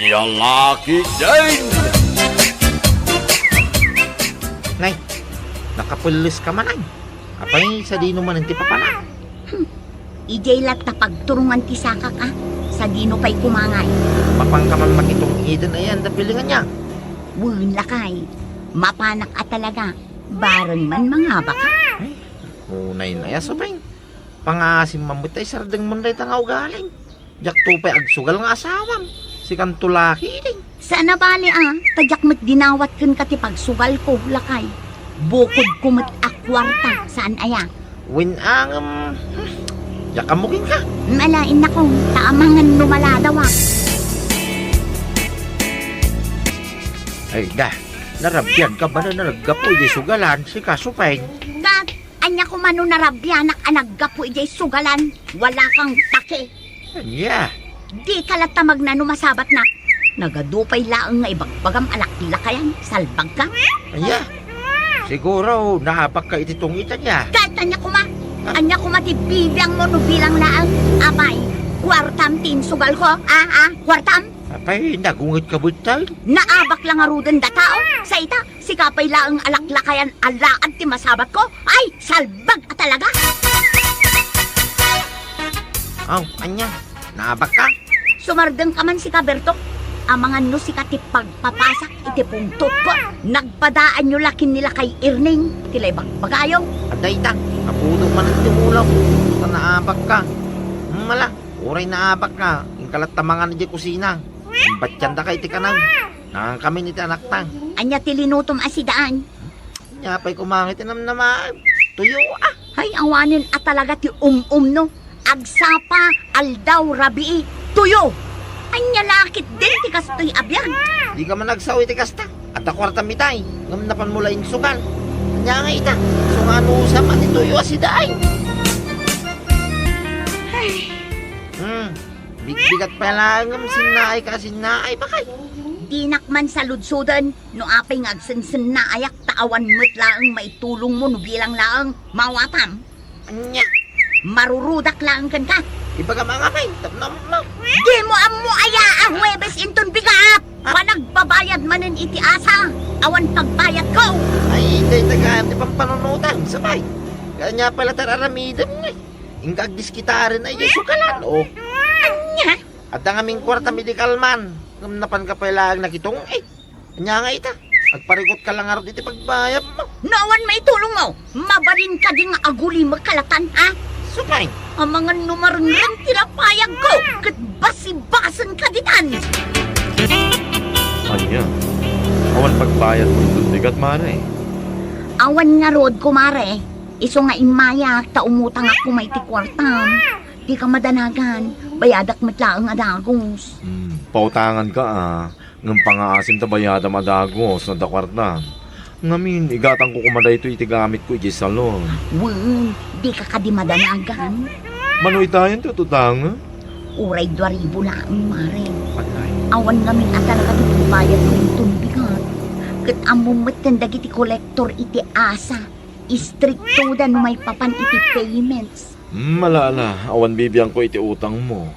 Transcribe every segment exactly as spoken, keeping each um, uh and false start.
Lalaki din! Nay, nakapelles ka man, ay. Apay, sadino man ti papana? Hmm. Idiay latta pagturungan ti sakak, a. Sadino pay kumangay? Mapan ka man makitong-iden, ayan, da pilingan niya. Wen, lakay. Mapanak a talaga. Bareng man mangabaka. Ay, unay na ya, subay. Pangaasim man met ay sardeng man dayta nga ugaling. Diakto pay agsugal nga asawam. Sikanto laki idi. Saan a bali, a, ta diak met dinawat kenka ti pagsugalko, lakay. Bukodko met a kuarta, saan aya? Wen, a, ngem, hmm, diak ammo kenka. Malain ako, ta amangan no maladawa. Ay, da, narabiag ka ba na naggapu idi sugalan, sika, supay? Kat, Ania koma no narabianak a naggapu idiay sugalan, wala kang pake. Ania? Dika latta magna no masabatnak. Nagadu pay laeng nga ibagbagam a laklakayan, salbag ka. Ania? Siguro, naabak ka iti tungit, ania? Ket ania koma? Ania koma ti bibiangmo no bilang laeng? Apay, kuartam ti insugalko? A, a, kuartam? Apay, nagunget ka bettaw? Naabak la ngaruden da tao. Sa ita, sika pay laeng a laklakayan a laad ti masabatko? Ay, salbag a talaga! Aw, ania? Naabak ka? Sumardeng ka man sika, Berto. Amangan no sika ti pagpapasak iti pungtotko. Nagpadaanyo la ken ni Lakay Erning ti la ibagbagayo. Adda ita, napudo man ti ulaw. Ta naabak ka. Mala, uray naabak ka, inka latta mangan idiay kusina. Imbatiandaka iti kanaw. Nangankamin iti anakta. Ania ti linutom a sidaan? Ania pay koma nga iti namnamaem? Tuyo, a. Ay, awanen a talaga ti um-um, no? Agsapa, aldaw, rabii, tuyo. Ania la ketdin ti kastoy a biag? Dika man agsao iti kasta. Adda kuartam itay, ngem napanmo la insugal. Ania nga ita? Isu nga anusam a ti tuyo a sidaan. Ay. Hmm. Bigbigat pay laeng ngem sinnaay ka a sinnaay, bakay. Dinak man saludsoden no apay nga agsensennaay ta awan met laeng maitulongmo no bilang laeng mawatam. Ania? Marurudak laeng kenka. Ibagam a ngamin, tapno ammo. Dimo ammo aya a Huwebes inton bigat? Panagbabayad manen iti asa, awan pagbayadko. Ay, dayta gayam ti pampanunotam, sabay. Ania pay latta aramidem, eh. Inka agdiskitaren ay sugalan, o. Ania? Adda ngamin kuartam idi kalman, ngem napanka pay laeng nakitong-it. Ania nga ita? Agparikutka la ngarud iti pagbayadmo. No awan maitulongmo, mabalin kadi nga agulimek kalatan, a? Supay. Amangan no marengreng ti lapayagko, ket basibasenka ditan. Ania? Awan pagbayadmo inton bigat, mare? Awan ngarud, kumare. Isu nga immayak ta umutangak koma iti kuartam. Dika madanagan, bayadak met laeng a dagus. Hmm, pautanganka, a, ngem pangaasim ta bayadam a dagus no adda kuartam. Ngamin, igatangko koma daytoy iti gamitko idiay salon. Wen, dika kadi madanagan? Mano itayen ti ututangem? Uray dua ribu laeng, mare. Patay. Awan ngamin a talaga ti pagbayadko inton bigat. Ket ammom met ken dagiti kolektor iti asa. Istriktoda no maipapan iti payments. Hmm, ala, ala, awan bibiangko iti utangmo.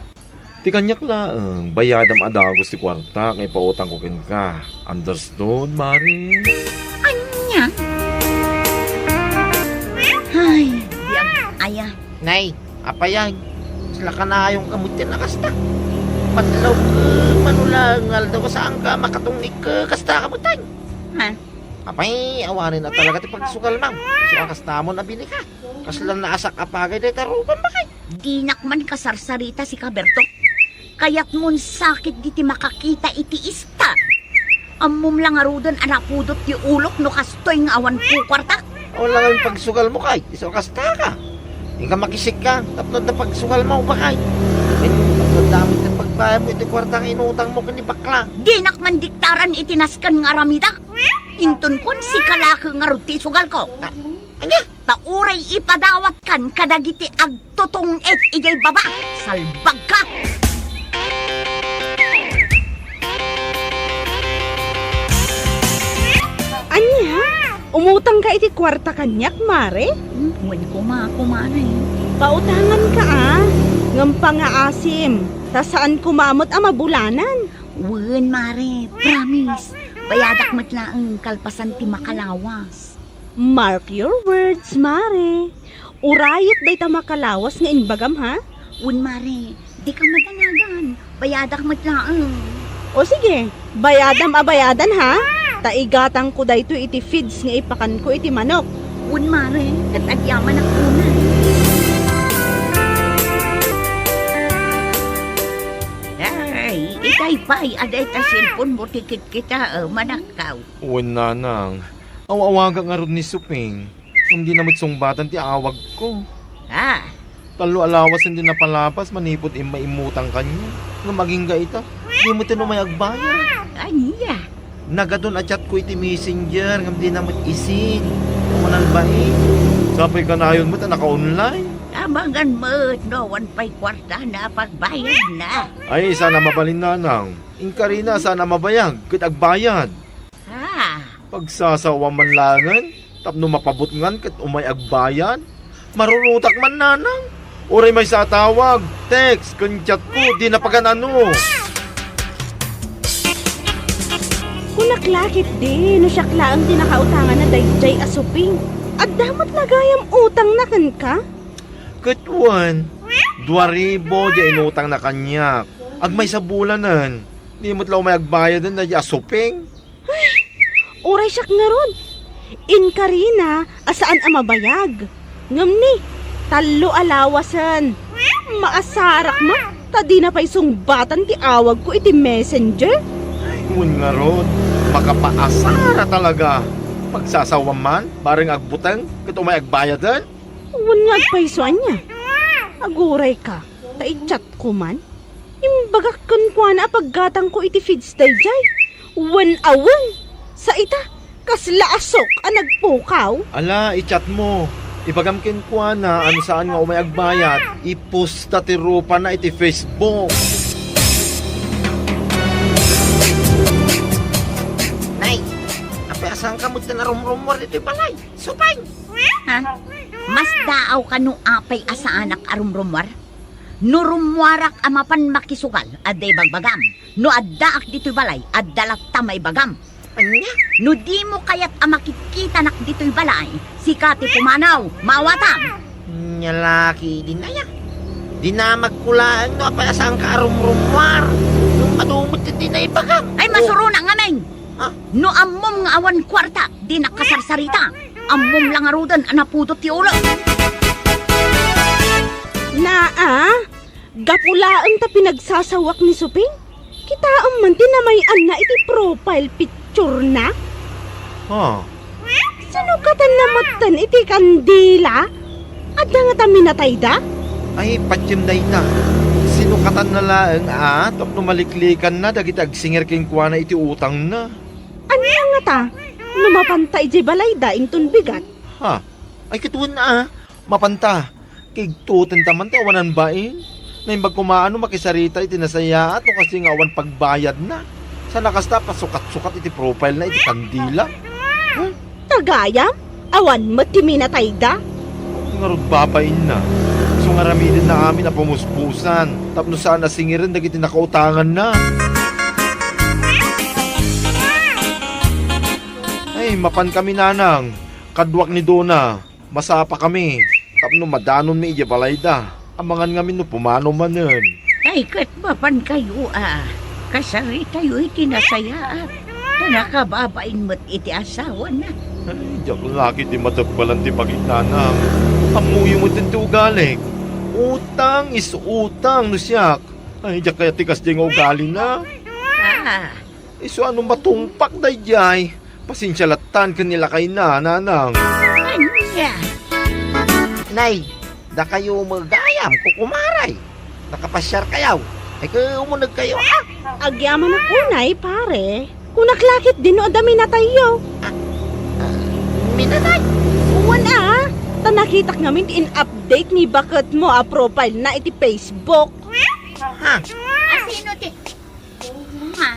Ti kaniak laeng, bayadam a dagus ti kuarta nga ipautangko kenka. Understood, mare? Ania? Ay, biag aya. Nay, apay, ay. Sila kanayong kamut yan a kasta. Patlaw ka, mano laeng nga aldaw, saan ka makatungik ka, kasta kamut, ay. Ha? Apay, awanen a talaga ti pagsugal, ma'am. Isu a kastamon a binika. Kasla naasak a pagay dayta rupan, bakay. Dinak man kasarsarita, sika, Berto. Kayatmon sakit diti makakita iti ista. Ammom la ngaruden a napudot ti ulok no kastoy nga awan kukuartak. Awan la ngamin pagsugalmo, kay. Isu a kastaka. Inka makisikka, tapno adda pagsugalmo, bakay. Ken, tapno adda met ti pagbayadmo iti kuarta nga inutangmo ken ni bakla. Dinak man diktaran iti nasken nga aramidak. Inton kuan, sika la ket ngarud ti isugalko. Ah, ania? Ta uray ipadawatkan kadagiti agtutong-it idiay baba. Salbagka! Ania? Umutangka iti kuarta kaniak, mare? Hmm, wen koma, kumare. Pautanganka, a. Ngem pangaasim, ta saan koma met a mabulanan. Wen, mare, promise. Bayadak met laeng kalpasan ti makalawas. Mark your words, mare. Urayek dayta makalawas nga imbagam, ha? Wen, mare, dika madanagan. Bayadak met laeng. O sige, bayadam a bayadan, ha? Ta igatangko daytoy iti feeds nga ipakanko iti manok. Wen, mare, ket agyamanak unay. Ay, itay pay, adda ita cellphone mo ti kitkita, eh, manakkaw. Wen, nanang. Aw-awagak ngarud ni Suping. Ngem dina met sungbatan ti awagko. Ah. Tallo a lawasen ti napalabas manipud immay immutang kaniak. Ngem agingga ita, di met umay agbayad. Ania? Nagadun a chatko iti Messenger ngem dina met isin. Awan nalbaing. Sapay kanayon met a naka-online. Amangan met no awan pay kuartana a pagbayadna. Ay, saan a mabalin, nanang. Inkarina, saan a mabayag ket agbayad. Ah. Pagsasawa man laengen, tapno mapabutngan ket umay agbayad. Marurutak man, nanang. Uray maysa a tawag, text, ken chatko, dina pagan-ano. Kunak la ketdi, no siak laeng ti nakautanganna daydiay a Suping. Adda met la gayam utangna kenka? Ket wen, dua ribu diay inutangna kaniak. Agmaysa bulanen, di met la umay agbayaden daydiay a Suping. Ay, uray siak ngarud. Inkarina a saan a mabayag. Ngem ni, tallo a lawasen. Maasarak met, ta dina pay sungbatan ti awagko iti Messenger. Ay, wen ngarud, makapaasara talaga. Pagsasawa man, bareng agbuteng, ket umay agbayaden. Wen nga agpayso ania? Agurayka, ta i-chatko man. Imbagak kenkuana a paggatangko iti feeds daydiay. Wen a wen! Sa ita, kasla a sok a nagpukaw. Ala, i-chatmo. Ibagam kenkuana a no saan nga umay agbayad, iposta ti rupana iti Facebook. Nay, apay a saanka met ti narumrumuar ditoy balay? Suping! Ha? Masdaawka no apay a saanak a rumrumuar? No rummuarak a mapan makisugal, adda ibagbagam. No addaak ditoy balay, adda latta maibagam. Ania? No dimo kayat a makitkitanak ditoy balay, sika ti pumanaw, maawatam. Ania la ketdin aya? Dinamagko laeng no apay a saanka a rumrumuar. Ngem adu met ti naibagam. Ay, oh, masurona ngamin! Ha? No ammom nga awan kuarta, dina kasarsarita. Ammom la ngaruden a napudot ti ulo. Naa, gapu laeng ta pinagsasawak ni Suping. Kitaem man ti namay-anna iti profile picture-na. Ha? Sinukatanna metten iti kandila? Adda ngata minatayda? Ay, patiem dayta. Sinukatanna laeng a tapno maliklikanna dagiti agsingir kenkuana iti utangna. Ania ngata? No mapanta idiay balayda inton bigat. Ha? Ay, ket wen a. Mapanta. Kigtutenta man ti awanan bain. Naimbag koma a no makisarita iti nasayaat no kasdi nga awan pagbayadna. Sana kasta, pasukat-sukat iti profile-na iti kandila. Hmm? Gagayam, awan met ti minatayda. Ngarud, babainna. Isu nga aramidenna amin a pumuspusan tapno saan a singiren dagiti nakautanganna. Ay, mapankami, nanang. Kaduak ni Dona. Masapakami tapno madanonmi idiay balayda. Amangan ngamin no pumanaw manen. Ay, ket mapankayo a kasaritayo iti nasayaat. Ta nakababain met iti asawana. Ay, diak la ketdi matebbalan ti bagik, nanang. Ammoyo met ti ugalik. Utang is utang no siak. Ay, diak kayat ti kasdiay nga ugalina. Ah. Isu a no matungpak daydiay, pasensia lattan ken ni lakayna, nanang. Ania? Nay, dakayo met gayam, kukumaray. Nakapasiarkayo. Ay, kumunegkayo, a? Agyamanak unay, pare. Kunak la ketdi no adda minatayyo. Ah, ah, minatay? Wen a, ta nakitak ngamin ti in-update ni baketmo a profile-na iti Facebook. Ha? A sino ti, ha?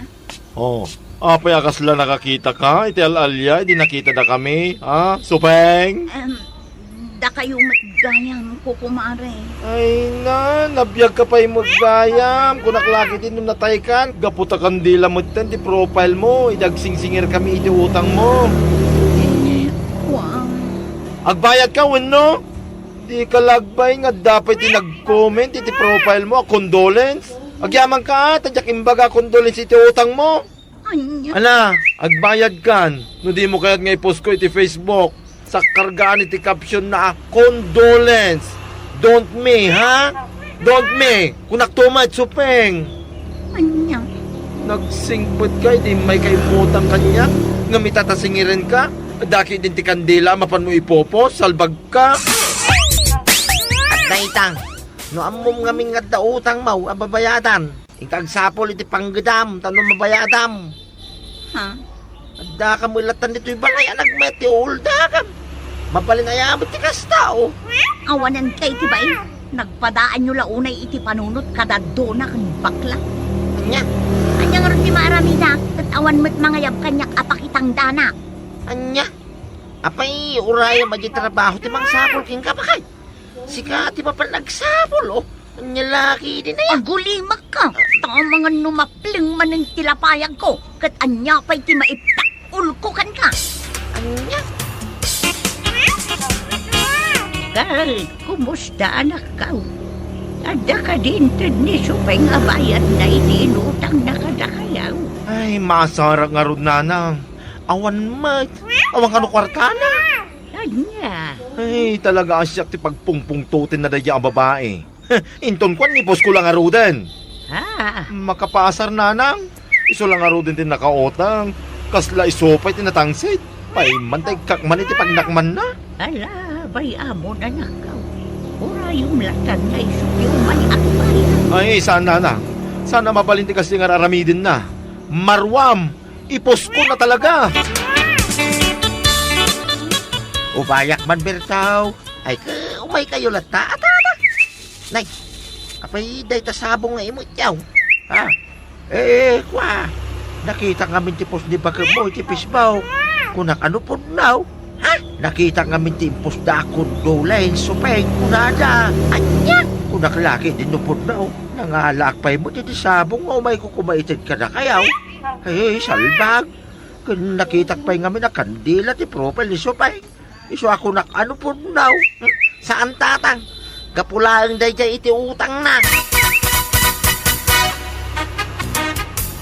Oh, apay a kasla nakakitaka iti al-alia idi nakitadakami, ha, Suping? Em, Dakayo met gayam, kukumare. Ay na, nabiag ka pay met gayam. Kunak la ketdin no nataykan. Gapu ta kandila metten ti profile mo, idi agsingsingirkami iti utang mo. Eh, kuan. Agbayad ka wenno? Di ka lagbay nga adda pay ti nag-comment iti profile mo a condolence. Agyaman ka, ta diak imbaga a condolence iti utang mo. Ania? Ala, agbayad kan. No di mo kayat nga i-post ko iti Facebook, sakkargaan iti caption na a condolence. Don't me, ha? Don't me. Kunak to met, Supeng. Ania? Nagsingpet ka, idi may ka immutang kaniak, ngem ita ta singiren ka. Dakayo din ti kandila, mapan mo ipopost, salbag ka. Adda ita. No ammom ngamin nga adda utang mo a babayadan, inka agsapul iti panggedam, ta no mabayadam. Ha? Adda ka met latta ditoy balay a nagmayat ti uuldakam. Mabalin aya met ti kasta, o. Awanen kay ti bain. Nagpadaanyo la unay iti panunot kada dona ken bakla. Ania? Ania ngarud ti maaramidak, ket awan met mangayab kaniak a pakitangdanak. Ania? Apay, urayem a di trabaho ti mangsapul kenka, bakay? Sika ti mapan agsapul, o. Ania la ketdin aya? Agulimek ka, ta amangan no mapleng manen ti lapayagko, ket ania pay ti maiptak-ulko kenka? Ania? Kal, kumusta, anakko? Adda kadi inted ni Supeng a bayadna iti inutangna kadakayo? Ay, masarak ngarud, nanang. Awan met. Awan kano kuartana. Ania? Ay, talaga a siak ti pagpungpungtotenna daydiay a babai. Inton kuan, i-post ko la ngaruden. Ha? Makapasar, nanang. Isu la ngaruden ti nakautang. Kasla isu pay ti natangsit. Paiman ta ikkak man iti pagnakmanna. Ala, bay-amon, anakko. Urayem latta nga isu ti umay agbayad. Ay, saan, nanang. Saan a mabalin ti kasta nga ar-aramidenna. Maruam. I-post ko na talaga. Ubayak man, Bertaw. Ay, ka, umaykayo latta. Ata, ata. Nay, apay dayta sabong nga imutyaw? Ha? Eh, kua. Nakitak ngamin ti post ni baket mo iti Facebook. Kunak, ano pudno? Ha? Nakitak ngamin ti impost da a condolence, Supeng, kunada. Ania? Kunak, laki din no pudno. Nangalaak pay met iti sabong nga umayko kumaited kadakayo. Ay, salbag. Ken nakitak pay ngamin a kandila ti profile ni Supeng. Isu a kunak, ano pudno? Hmm? Saan, tatang. Gapu laeng daydiay iti utangna.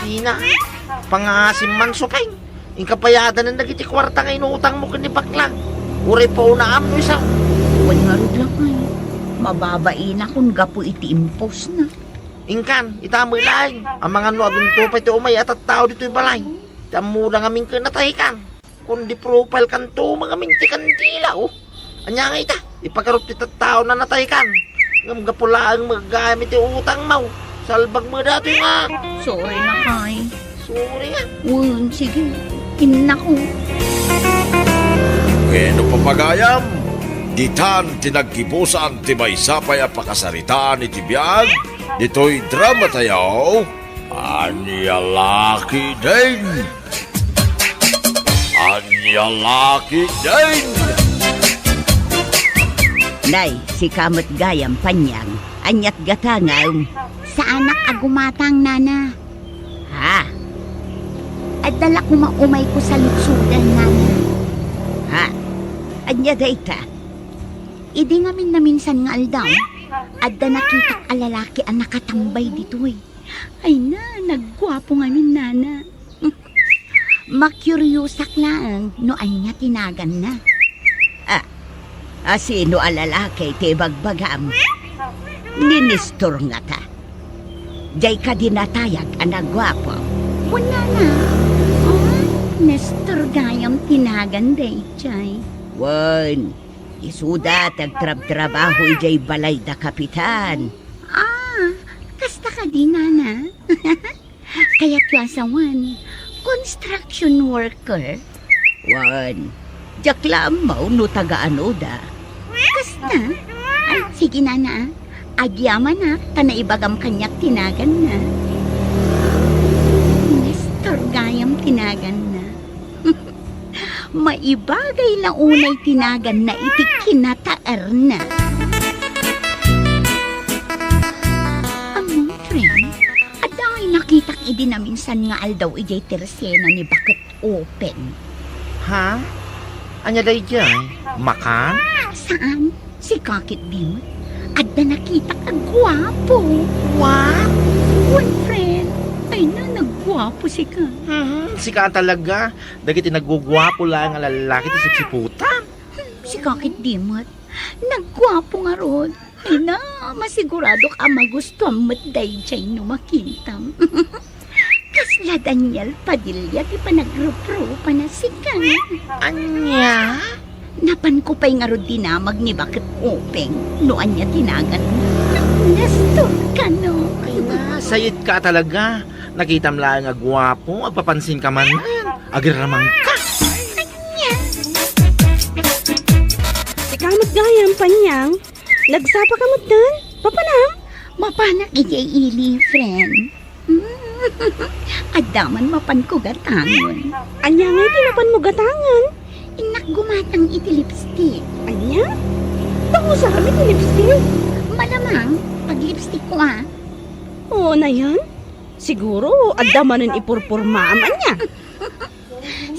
Dina, pangasim man, Supeng. Inka bayadanen dagiti kuarta nga inutangmo ken ni bakla. Uray paunam no isu. Wen ngarud, lakay. Mababainak gapu iti impostna. Inkan, ita met laeng. Amangan no adunto pay ti umay a tattao ditoy balay. Ti ammoda ngamin ket nataykan. Kundi profile kanto ngamin ti kandila, o. Ania ngay ita? Ipagarup ti tattaona nataykan. Ngem gapu laeng met gayam iti utangmo. Salbag met datoy nga. Sorry, lakay. Sorry nga. Wen, sige. Innako. Wenno, papagayam, ditan ti naggibusan ti maysa pay a pakasaritaan iti biag ditoy dramatayo. Ania la ketdin? Ania la ketdin? Nay, sika met gayam, Panyang. Aniat gatangam? Saanak a gumatang, nana. Ha? Adda la koma umayko saludsodan, nana. Ha? Ania dayta? Idi ngamin naminsan nga aldaw, adda nakitak a lalaki a nakatambay ditoy. Ay na, nagguapo ngamin, nana. Makiuryosak laeng no ania ti naganna. Ah, a sino a lalaki ti ibagbagam? Ni Nestor ngata. Diay kadi natayag a nagguapo. Wen, nana. Ah, Nestor gayam ti nagan daydiay. Wen, isuda ti agtrabtrabaho idiay balay da Kapitan. Ah, kasta kadi, nana? Kayatyo a sawen, construction worker? Wen, diak la ammo no taga-anoda. Kasta? Ay, sige, nana, ah. Agyamanak ta naibagam kaniak ti naganna. Nestor gayam ti naganna. Maibagay la unay ti naganna iti kinataerna. Ammom, friend, adda ngay nakitak idi naminsan nga aldaw idiay tersena ni Baket Open. Ha? Ania daydiay? Makan? Saan? Sika ketdi met. Adda nakitak a guapo. What? Wen, friend. Ay na, nagguapo sika. Mhm, sika talaga. Dagiti nagguguapo laeng a lallaki ti sipsiputan. Hmm, sika ketdi met. Nagguapo ngarud. Ay na, masiguradok a magustuam met daydiay no makitam. Kasla Daniel Padilla ti panagruprupana sika. Ania? Napanko pay ngarud dinamag ni Baket Open no ania ti naganna. Nestor kano. Ay na, sayitka talaga. Nakitam laeng a guapo, agpapansinka manen. Agirramangka. Ania? Sika met gayam, Panyang. Nagsapaka metten? Papanam? Mapanak idiay ili, friend. Adda man mapanko gatangen. Ania ngay ti mapanmo gatangen? Innak gumatang iti lipstick. Ania? Pangusaram iti lipstick? Malamang, paglipstickko a. Oo, nayan? Siguro, adda manen ipurpurmaam, ania?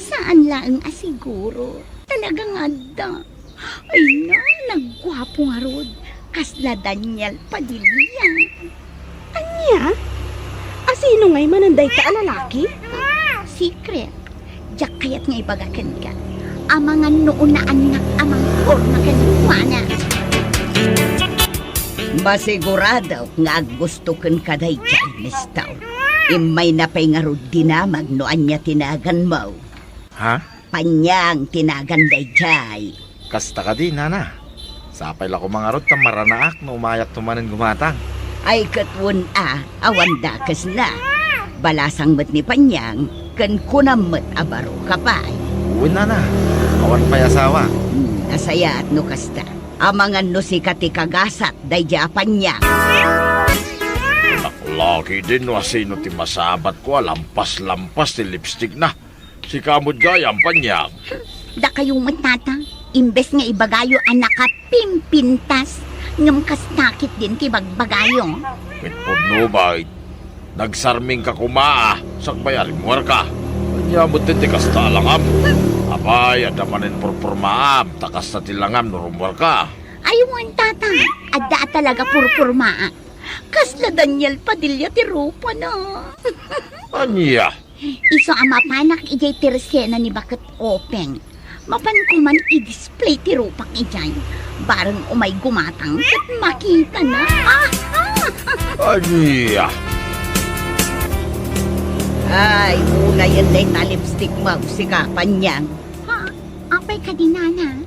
Saan laeng a siguro. Talaga nga adda. Ay na, nagguapo ngarud. Kasla Daniel Padilla. Ania? A sino ngay manen dayta a lalaki? Secret. Diak kayat nga ibaga kenka. Amangan no unaannak a mangporma kenkuana. Masiguradok nga aggusto kenka daydiay, Nestor. Immayna pay ngarud dinamag no ania ti naganmo. Ha? Panyang ti nagan daydiay. Kasta kadi, nana. Sapay la koma ngarud ta maranaak no umayakto manen gumatang. Ay ket wen a, awan dakesna. Balasang met ni Panyang, ken kunam met a baroka pay. Wen, nana. Awan pay asawa. Hmm, nasayaat no kasta. Amangan no sika ti kagasat daydiay a Panyang. Nakulaki din no asino ti masabatko a lampas-lampas ti lipstickna. Sika met gayam, Panyang. Dakayo met, tata, imbes nga ibagayo a nakapimpintas, ngem kasta ketdin ti bagbagayo. Ket pudno bay, nagsarmingka koma a sakbay a rimmuarka. Ania met ti kasta a langam? Apay, adda manen purpurmaam, ta kasta ti langam no rummuarka. Ay wen, tata, adda a talaga purpurmaak. Kasla Daniel Padilla ti rupana. Ania? Isu a mapanak idiay tersena ni Baket Open. Mapanko man i-display ti rupak idiay. Bareng umay gumatang ket makitana. Ah! Ah! Ania? Ay, unayen dayta lipstickmo, sika, Panyang. Ha? Apay kadi, nana?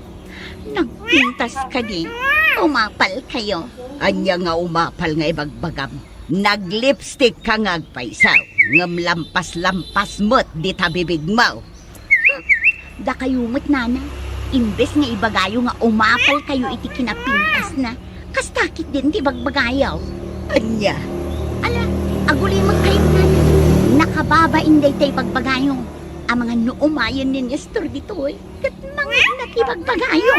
Nagpintas kadi? Umapal kayo. Ania nga umapal nga ibagbagam? Naglipstick ka nga agpayso, ngem lampas-lampas met dita bibigmo. Dakayo met, nana, imbes nga ibagayo nga umapal kayo iti kinapintasna, kasta ketdin ti bagbagayo. Ania? Ala, agulimek kayo, nana. Nakababain dayta ibagbagayo. Amangan no umayen ni Nestor ditoy, ket mangegna ti bagbagayo.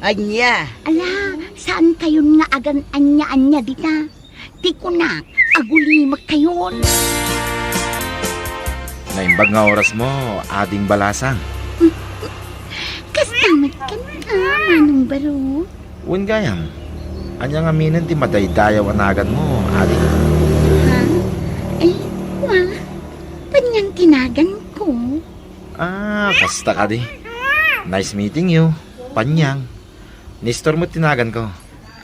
Ania? Ala, saan kayon nga agan-ania-ania dita? Ti kunak, agulimek kayon. Naimbag nga orasmo, Ading Balasang. Kasta met kenka, Manong Baro. Wen gayam, ania ngaminen ti madaydayaw a naganmo, Ading? Ha? Ay, wa. Panyang ti naganko. Ah, kasta kadi. Nice meeting you, Panyang. Nestor met ti naganko.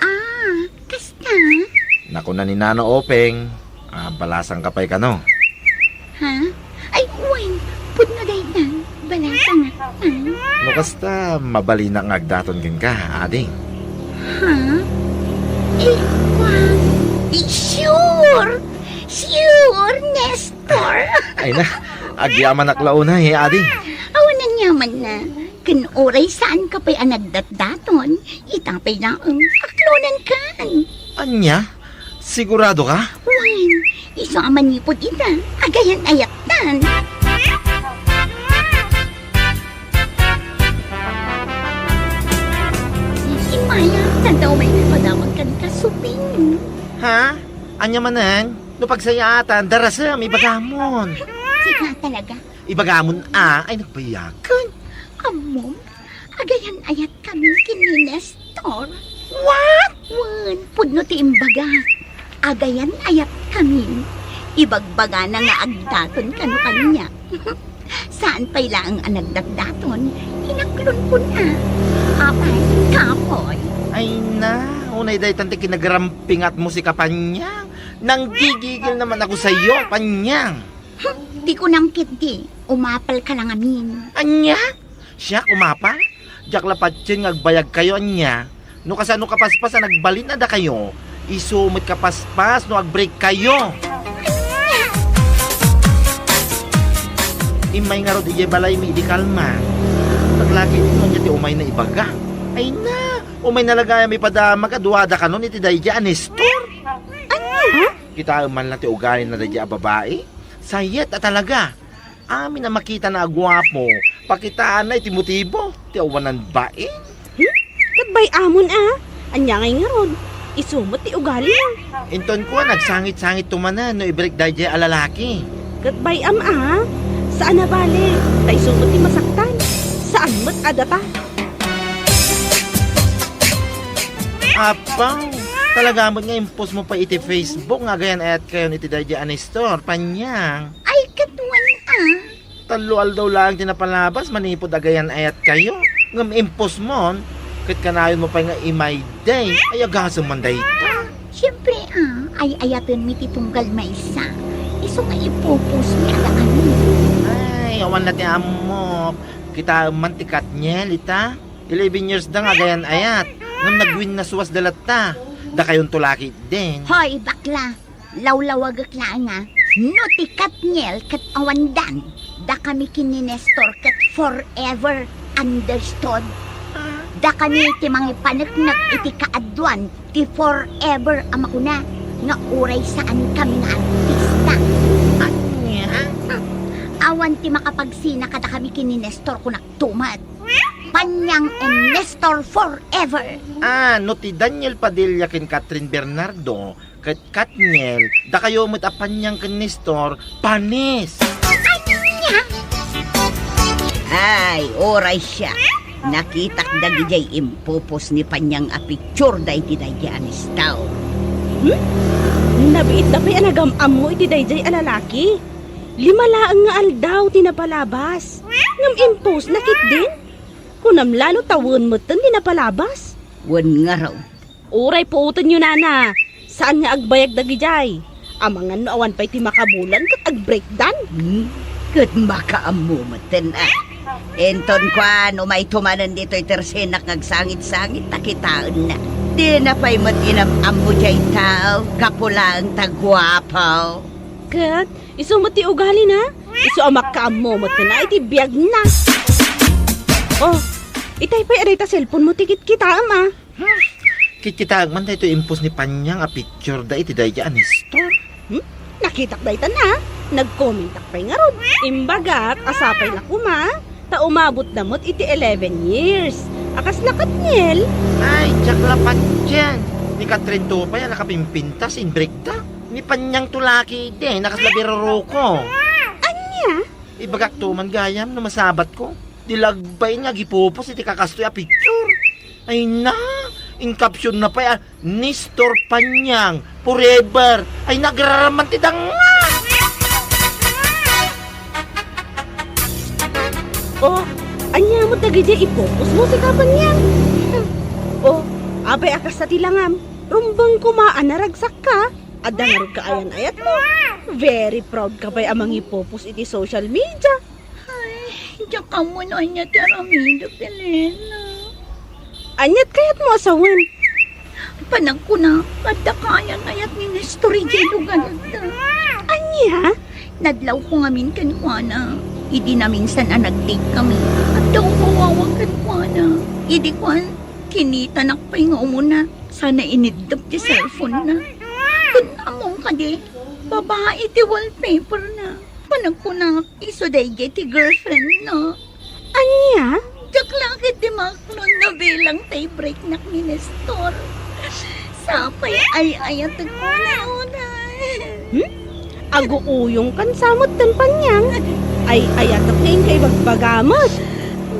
Ah, kasta? Nakuna ni Nana Openg, ah, balasangka pay kano. Ha? Ay, wen, pudno dayta. Balasangak, ah. No kasta, mabalinak nga agdaton kenka, Ading. Ha? Eh, wa. Eh, sure! Sure, Nestor! Ay na, agyamanak la unay, Ading. Awan aniamanna. Ken uray saanka pay a nagdatdaton, ita pay laeng, aklonenkan. Ania? Siguradoka? Wen, isu a manipud ita, agayan-ayattan. Tanda, umay nga ipadamag kan kasubing. Ha? Ania manen? No pagsayaatan, darasem, ibagamon. Sika talaga. Ibagamon a, ay nagbayaken. Ammom, agayan-ayat kami ken ni Nestor. What? Wen, pudno ti imbaga. Agayan-ayat kami. Ibagbagana nga agdaton kano kaniak. Saan pay laeng a nagdatdaton, inaklon ko na. Apay, kapoy. Ay na, unay daytan ti kinagarampingatmo, sika Panyang. Nanggigigil naman ako sayo, Panyang. Ti kunam ketdi, umapal ka la ngamin. Ania? Siak umapal? Diak la patien nga agbayag kayo, ania? No kasano kapaspas a nagbalin a dakayo, isu met kapaspas no agbreak kayo. Immay ngarud idiay balaymi idi kalma. Paglaki no ania ti umayna ibaga. Ay na, umayna la gayam ipadamag a duada kanon iti daydiay a Nestor. Ania? Kitaem man la ti ugalina daydiay a babai. Sayet a talaga. Amin a makitana a guapo, pakitaanna iti motibo ti awanan bain. Hmm? Ket bay-amon a. Ania ngay ngarud? Isu met ti ugalina. Inton kua, nagsangit-sangitto manen no ibreak daydiay a lalaki. Ket bay-am a. Saan a bale, ta isu met ti masaktan. Saan met a data. Apaw, talaga met nga impostmo pay iti Facebook nga agayan-ayat kayon iti daydiay a Nestor, Panyang. Ay, ket wen a. Tallo aldaw laeng ti napalabas manipud agayan-ayat kayo. Ngem impostmon, ket kanayonmo pay nga imayday. Ay, agasem man dayta. Siempre a, ay-ayatenmi ti tunggal maysa. Isu nga ipupusmi a dakamin. Ay, awan la ti ammok. Kitaem man ti Katniel ita. Eleven years da nga agayan-ayat. Ngem nagwinnasuas da latta. Dakayonto la ketdin. Hoy, bakla! Lawlawagek laeng a, no ti Katniel ket awandan, dakami ken ni Nestor ket forever, understood? Dakami ti mangipaneknek iti kaaduan ti forever a makuna nga uray saankami nga artista. Ania? Awan ti makapagsina kadakami ken ni Nestor, kunakto met. Panyang and Nestor forever! Ah, no ti Daniel Padilla ken Catherine Bernardo, ket Katniel, dakayo met a Panyang ken Nestor, panis! Ania? Ay, uray siak. Nakitak dagidiay impupos ni Panyang a picture da iti daydiay a Nestor. Hmm? Nabiit da pay a nagam-ammo iti daydiay a lalaki. Lima laeng nga aldaw ti napalabas. Ngem impostna ketdin? Kunam la no ta wen metten ti napalabas? Wen ngarud. Uray puotenyo, nana. Saan nga agbayag dagidiay. Amangan no awan pay ti makabulan ket agbreakdan. Hmm? Ket makaammo metten a. Inton kuan, umayto manen ditoy tersenak nga agsangit-sangit ta kitaenna. Dina pay met inam-ammo diay tao, gapu laeng ta guapo. Ket isu met ti ugalina. Isu a makaammo metten a iti biagna. Oh, itay pay a dayta cellphone mo ti kitkitaem a. Hmm? Kitkitaek man daytoy impos ni Panyang a picture da iti daydiay a Nestor. Hmm? Nakitak daytan a. Nagkomentak pay ngarud. Imbagak a sapay la koma ta umabot da met iti eleven years. A kasla Katniel. Ay, diak la patien. Ni Katrin to pay a nakapimpintas, inbreak da. Ni Panyang to la ketdi, a kasla biruruko. Ania? Ibagak to man gayam no masabatko. Di la agbain nga agipupos iti kakastoy a picture. Ay na, in caption na pay a, "Nestor Panyang, forever." Ay, nagraraman ti danga. Oh, ania met dagidiay ipupos mo, sika Panyang? Oh, apay a kasta ti langam? Rumbeng koma a naragsakka. Adda ngarud ka ayan-ayat mo. Very proud ka pay a mangipupos iti social media. Ay, diak ammo no ania ti aramidek, Elena. Aniat kayat mo a sawen? Panagkuna, adda ka ayan-ayat ni Nestor idiay lugarda. Ania? Nadlaw ko ngamin kenkuana. Idi naminsan a nag-date kami, adda umawawag kenkuana. Idi kuan, kinitanak pay nga umuna. Sana iniddep ti cellphone na. Ket ammom kadi, babae ti wallpaper na. Panagkunak, isu daydiay ti girlfriend na. Ania? Diak la ketdi maklon no bilang tay breaknak ni Nestor. Sapay ay-ayatek unay-unay. Hmm? Aguuyongkan sa metten, Panyang. Ay-ayatek nga inka ibagbagamet.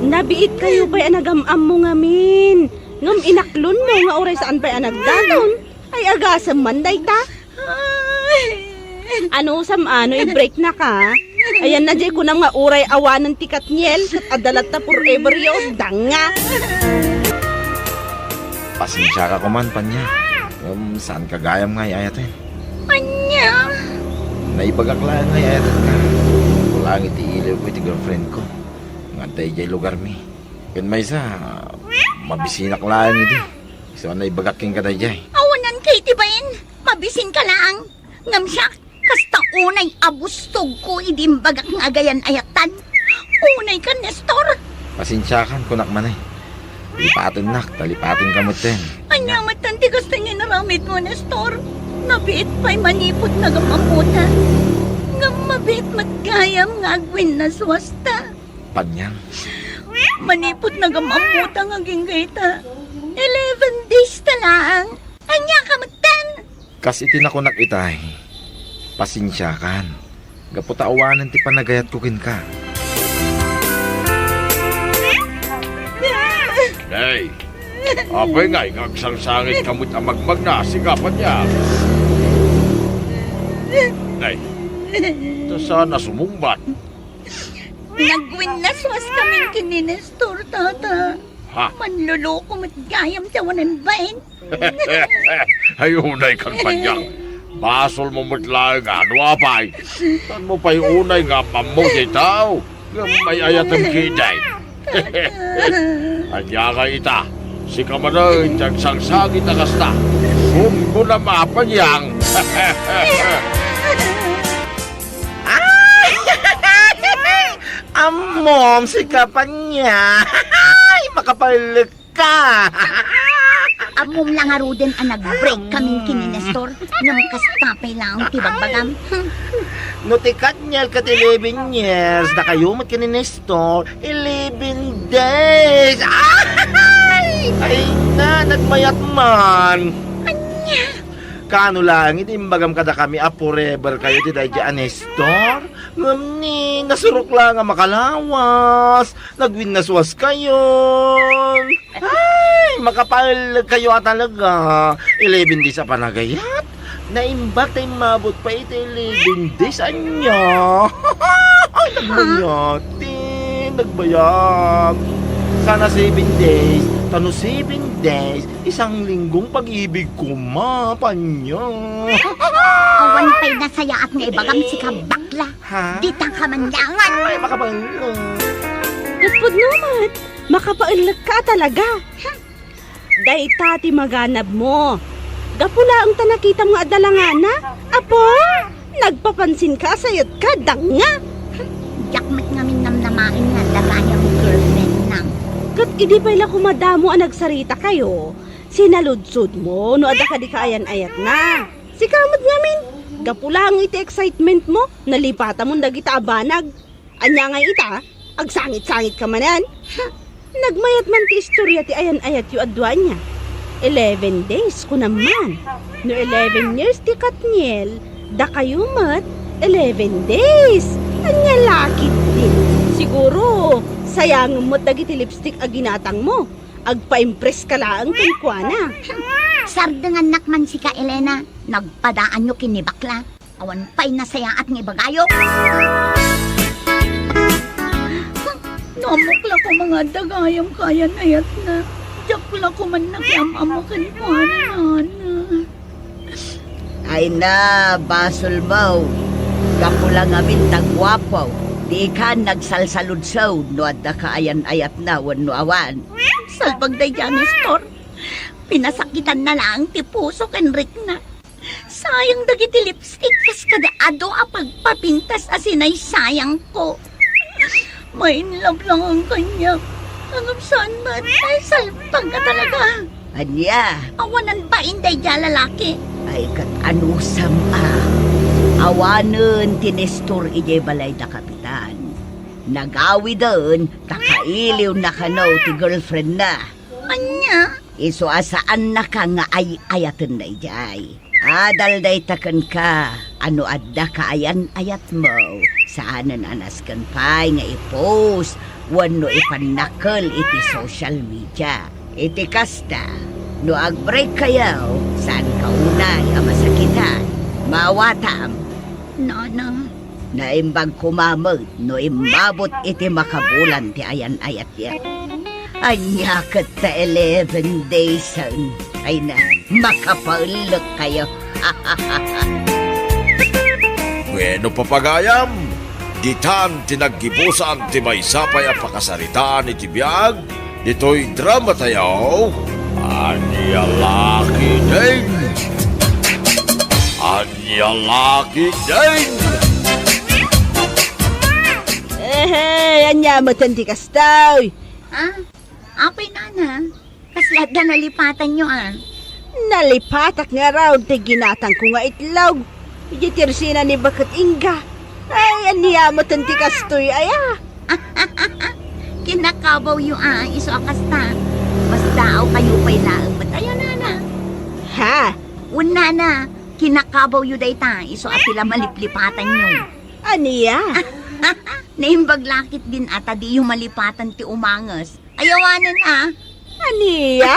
Nabiitkayo pay a nagam-ammo ngamin. Ngem inaklonmo nga uray saan pay a nagdaton. Ay, agasem man dayta. Ay. Anusam a no i-breaknaka? Ayanna diay kunam nga uray awanen ti Katniel, ket adda latta forever yo, danga. Pasensiaka koman, Panyang. Ngem saanka gayam nga ay-ayaten. Ania? Naibagak laeng nga ay-ayatenka. Ket laeng iti iliwko iti girlfriendko nga adda idiay lugarmi. Ken maysa, mabisinak laeng idi. Isu a naibagak kenka daydiay. Awananka iti bain, mabisinka laeng. Ngem siak, kasta unay a bustogko idi imbagak nga agayan-ayatan. Unayka, Nestor. Pasensiakan, kunak manen. Lipatennak, ta lipatenka metten. Ania metten ti kasta nga inaramidmo, Nestor? Nabiit pay manipud nagam-ammota. Ngem mabiit met gayam nga agwinnaswasta. Panyang. Manipud nagam-ammota nga agingga ita, eleven days ta laeng. Ania ka metten? Kas iti nakunak itay, pasensiakan. Gapu ta awanen ti panagayatko kenka. Nay, apay ngay nga agsangsangitka met a magmagna, sika, Panyang? Nay, ta saan a sumungbat? Nagwinnaswaskamin ken ni Nestor, tata. Ha? Manloloko met gayam ti awanen bain. Ay, unaykan, Panyang. Basolmo met laeng a no apay. Saanmo pay unay nga am-ammo diay tao ngem ay-ayatem ketdi. Ania ngay ita? Sika manen ti agsangsangit a kasta. Sumgonam a, Panyang. Ay! Ammom, sika, Panyang. Ay, makapaellek ka. Ammom la ngaruden a nag-break kamin ken ni Nestor, ngem kasta pay laeng ti bagbagam. No ti Katniel ket eleven years, dakayo met ken ni Nestor, eleven days. Ay! Ay na, nagmayat man. Ania? Kaano laeng iti imbagam kadakami a forever kayo ti daydi a Nestor? Ngem ni, nasurok laeng a makalawas. Nagwinnaswas kayon. Ay, makapaellek kayo a talaga. Eleven days a panagayat. Naimbag ta immabot pay iti eleven days, ania? Ay, nagmayat, ti, nagbayag. Sana seven days, ta no seven days, isang linggong pag-ibig koma, Panyang. Awan pay nasayaat nga ibagam, sika bakla. Ha? Dita ka manlawan. Ay, makapaellek. Ket pudno met, makapaellek ka talaga. Dayta ti maganabmo. Gapu laeng ta nakitam nga adda langana. Apo, nagpapansin ka a sayat ka, danga. Diak met ngamin namnamaen nga adda gayam girlfriendnam. Ket idi pay la koma damo a nagsarita kayo, sinaludsodmo no adda kadi kaayan-ayatna. Sika met ngamin, gapu laeng iti excitement mo, nalipatamon dagita a banag. Ania ngay ita? Agsangit-sangit ka manen? Nagmayat man ti istorya ti ayan-ayatyo a dua ania. Eleven days, kunam man. No eleven years ti Katniel, dakayo met, eleven days. Ania la ketdi? Siguro, sayangen met dagiti lipstick a ginatangmo. Agpa-impress ka laeng kenkuana. Sardengannak man sika, Elena. Nagpadaanyo ken ni bakla. Awan pay nasayaat nga ibagayo. No ammok la koma nga adda gayam kaayan-ayatna, diak la koma nakiam-ammo kenkuana, nana. Ay na, basolmo. Gapu la ngamin ta guapo, dikan nagsalsaludsod no adda kaayan-ayatna wenno awan. Salbag daydiay a Nestor. Pinasakitanna laeng ti puso ken rikna. Sayang dagiti lipstick kas kada adu a pagpapintas a sinaysayangko. Ma-in love laeng kaniak. Ngem saan met, ay, salbag ka talaga. Ania? Awanan bain daydiay a lalaki. Ay, ket anusam a. Awanen ti Nestor idiay balay da Kapitan. Nagawiden, ta Iliwna kano ti girlfriendna. Ania? Isu a saannaka nga ay-ayatenna idiay. Adal dayta kenka a no adda kaayan-ayatmo, saanen a nasken pay nga i-post wenno ipannakkel iti social media. Iti kasta, no ag-break kayo, saanka unay a masakitan. Maawatam. Nana. Naimbag koma met no immabot iti makabulan ti ayan-ayatyo. Ania ket ta eleven daysen? Ay na, makapaellek kayo. Bueno, papagayam, ditan ti naggibusan ti maysa pay a pakasaritaan iti biag ditoy drama tayo. Ania la ketdin? Ania la ketdin? Ehe, ania met ti kastoy? Ha? Apay, nana? Kasla adda nalipatanyo, a? Nalipatak ngarud ti ginatangko nga itlog. Iti tersina ni Baket Inga. Ay, ania met ti kastoy, aya? Kinakabawyo, a, isu a kasta. Mas daaw kayo pay laeng met aya, nana. Ha? Wen, nana, kinakabawyo dayta, isu a ti la maliplipatanyo. Ania? Naimbag la ketdin a ta diyo malipatan ti umanges. Ay, awanen, a. Ania?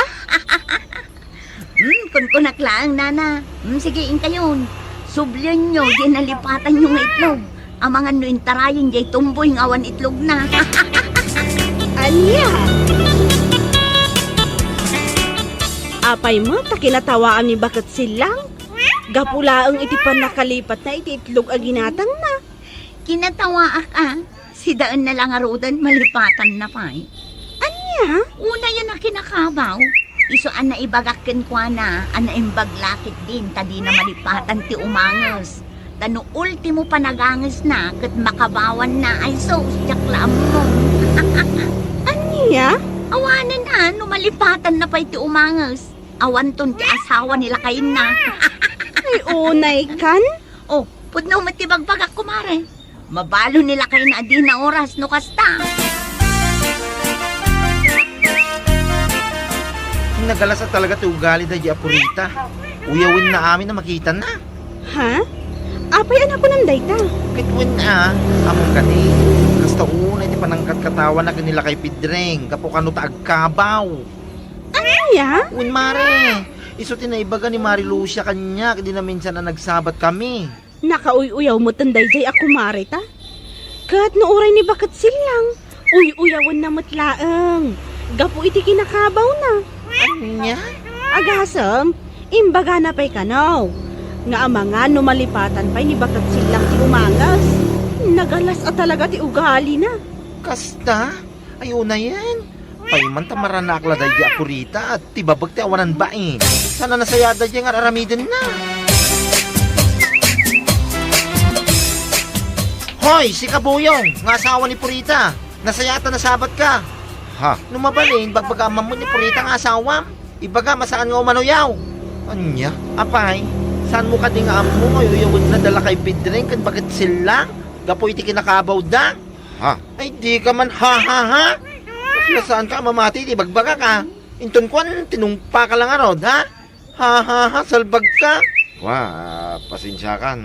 Hmm, kunkunak laeng, nana. Hmm, sige, inkayon. Sublienyo, diay nalipatanyo nga itlog. Amangan no intarayen diay tumboy nga awan itlogna. Ania? Apay met ta kinatawaam ni Baket Sillang? Gapu laeng iti pannakalipatna iti itlog a ginatangna. Kinatawaak, a. Sidaenna la ngaruden, malipatanna pay. Ania? Unayen a kinakabaw. Isu a naibagak kenkuana a naimbag la ketdin ta dina malipatan ti umanges. Ta no ultimo panagangesna ket makabawanna, ay sus, diak la ammo. Ania? Awanen, a, no malipatanna pay ti umanges. Awanton ti asawa ni lakayenna. Ay, unay kan? Oh, pudno met ti bagbagak, kumare. Mabalo ni lakayna a dina oras no kasta. Nagalas a talaga ti ugali daydi a Purita. Uyawenna amin a makitana. Ha? Apay a nakunam dayta? Ket wen a, ammom kadi, kasta unay ti panangkatkatawana ken ni Lakay Pedreng gapu kano ta agkabaw. Ania? Wen, mare, isu ti naibaga ni Mari Lucia kaniak idi naminsan a nagsabat kami. Nakauy-uyaw metten daydiay a kumareta. Ket no uray ni Baket Sillang, uy-uyawenna met laeng gapu iti kinakabawna. Ania? Agasem, imbagana pay kano nga amangan no malipatan pay ni Baket Sillang ti umanges. Nagalas a talaga ti ugalina. Kasta? Ay, unayen. Pay man ta maranaak la daydi a Purita, ti babek ti awanan bain. Saan a nasayaat daydi nga ar-aramidenna? Hoy, sika Buyong, nga asawa ni Purita. Nasayaat a nasabat ka. Ha? No mabalin, bagbagaam man ni Purita nga asawam. Ibagam a saan nga umanoyaw. Ania? Apay, saanmo kadi nga ammo nga uyawenna da Lakay Pedreng ken Baket Sillang gapu iti kinakabawda? Ha? Ay, di ka man ha, ha, ha? Kasla saanka a mamati iti bagbagak, a? Inton kuan, tinungpa ka la ngarud, ha? Ha, ha, ha, salbag ka. Wa, pasensiakan.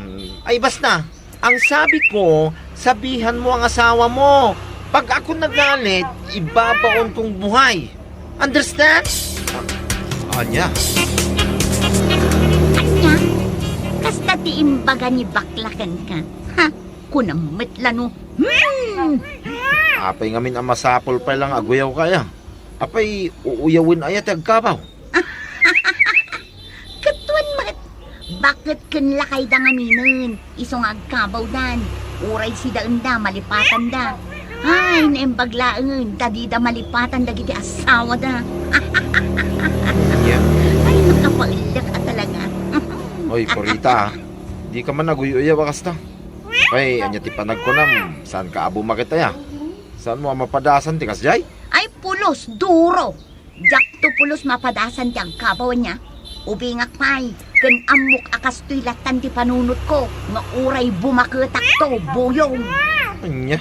Ay, basta. Ang sabi ko, sabihan mo ang asawa mo. Pag ako nagalit, ibabaon kong buhay. Understand? Ah, ania? Ania? Kasta ti imbaga ni bakla kenka. Ha? Kunam met la no. Hmm! Apay ngamin a masapul pay la nga aguyaw kaya? Apay, uuyawen aya ti agkabaw? Ket wen met, baket ken lakayda ngaminen, isu nga agkabawdan, uray sidaenda, malipatanda. Ay, naimbag laengen ta dida malipatan dagiti asawada. Yeah. Ay, makapaellek a talaga. Oy, Purita, ah. Di ka man aguy-uyaw a kasta. Ay, ania ti panagkunam? Saan ka a bumakit aya? Saan mo a mapadasan ti kasjay? Ay, pulos, duro! Diakto pulos mapadasan ti agkabaw ania. Ubingak pay, ken ammok a kastoy lattan ti panunotko, nga uray bumaketakto, buyong. Ania?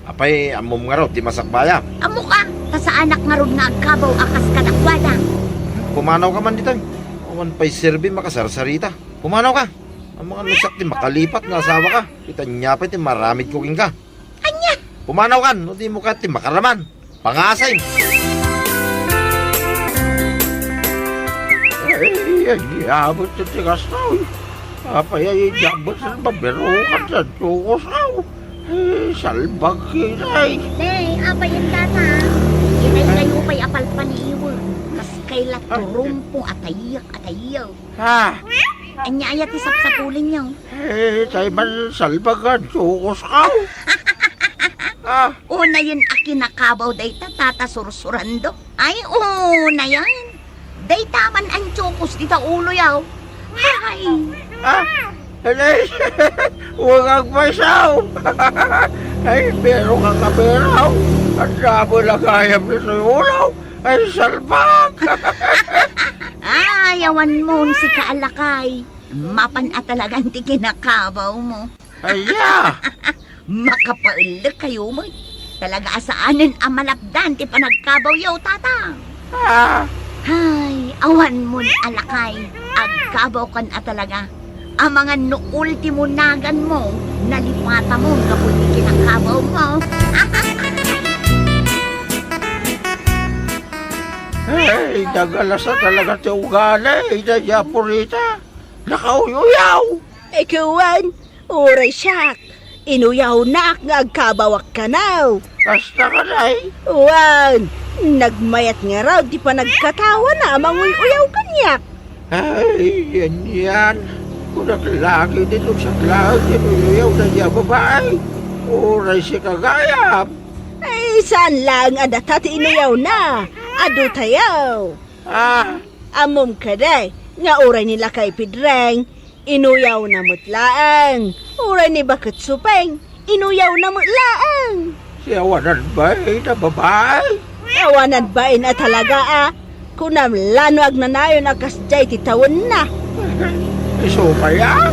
Apay, ammom ngarud ti masakbayam? Ammoka, ta saanak ngarud nga agkabaw a kas kadakuada. Pumanawka man ditoy. Awan pay serbi makasarsarita. Pumanawka. Amangan no siak ti makalipat nga asawaka. Ket ania pay ti maaramidko kenka? Ania? Pumanawkan, no dimo kayat ti makaraman. Pangasim! Ay, ay, abot ti tigas tao. Apay, ay, abot sa babirukan sa tukos tao. Ay, salbag kita, eh. Nay, apay, ang tata. Inay kayo pa'y apalpaliwan. Kas kay la turumpo, atayek, atayek. Ha? Anya aya ti sapsapulenyo? Eh, tay man salbagan, tukos ka. Ah. Unayen a kinakabaw dayta, tata Sursurando. Ay, unayen. Dayta man antiokos dita uloyaw. Ay. Ah, ay, huwag agpaisaw. Ay, pero kakaberaw. Ang damo na kayam ni Suyulaw. Ay, salbag. Ay, awan mo, sika a lakay. Mapan a talagan ti kinakabaw mo. Aya! Makapaellek kayo met. Talaga a saanen a malapdan ti panagkabaw yo, tata. Ah. Ay, awan mon a lakay. Agkabaw kan a talaga. Amangan no ultimo nagan mo, nalipata mo gapu iti kinakabaw mo. Ay, nagalasa talaga ti ugali, ida di Apurita. Nakauyaw! Ikawan, uray siak, inuyawnak nga agkabawak kanaw. Kasta ka, day? Wan, nagmayat ngarud ti panagkatawana a manguy-uyaw kaniak. Ay, yan, yan. Kunak lagi dito sa klaro, tinuyaw na niya babae. Uray si kagayam. Ay, saan lang a data ti inuyaw na? Adu tayo. Ah. Ammom kadi, nga uray ni Lakay Pedreng, inuyaw na met laeng. Uray ni Baket Supeng, inuyaw na met laeng. Si awanan bain a babae? Awanan bain a talaga a. Kunam la no agnanayon a kasdiay ti tawenna. Isu pay a?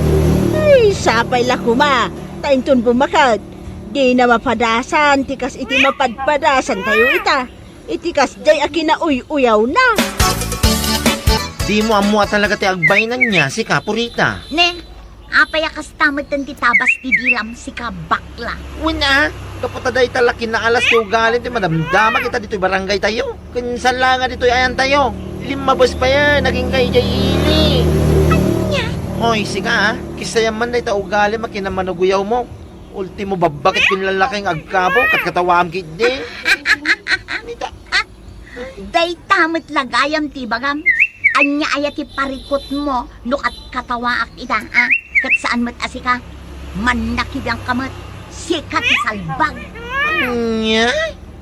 Ay, sapay la koma. Ta inton bumakad, di na mapadasan ti kas iti mapadpadasan tayo ita. Iti kasdiay a kinauy-uyawna. Dimo ammo a talaga ti agbainanna, sika, Purita. Ne, apay a kasta metten ti tabas ti dilam, sika, bakla? Wen a, gapu ta dayta la kinaalas ti ugali ti madamdama kita ditoy barangay tayo. Ken saan la nga ditoy ayan tayo. Limmabes pay a, nagingga idiay ili. Ania? Hoy, sika, a, kisayam man dayta ugali a kinamanaguyaw mo. Ultimo, babbaket ken lalaki nga agkabaw, katkatawaam ketdi. Dayta met la gayam ti ibagam. Ania aya ti parikutmo no katkatawaak ita, a? Ket saan met a sika? Mannakibiangka met. Sika ti salbag. Ania?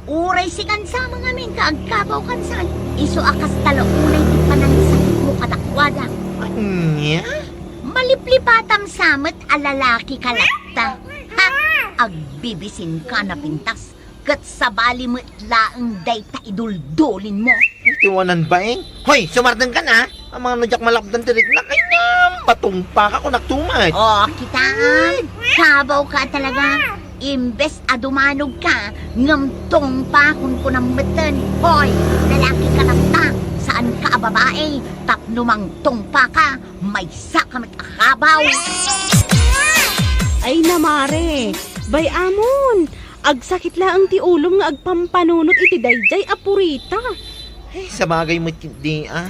Uray sikan sa mangamin ka agkabaw kansan. Isu a kasta la unay ti panangsakitmo kadakuada. Ania? Maliplipatam sa met a lalaki ka latta. Ha? Agbibisinka a napintas, ket sabali met laeng dayta iduldulinmo. Ay, ti wanan bain. Hoy, sumardengkan a. Amangan no diak malapdan ti riknak, ay, nam, matumpaka kunak tumet. O, kitaem. Kabawka talaga. Imbes a dumanogka, ngem tungpa kunkunam metten. Hoy, lalaki ka latta. Saanka a babae. Tapno mangtungpaka, maysa ka met a kabaw. Ay na, mare, bay-amon, agsakit laeng ti ulom nga agpampanunot iti daydiay a Purita. Ay, sabagay met ketdi a.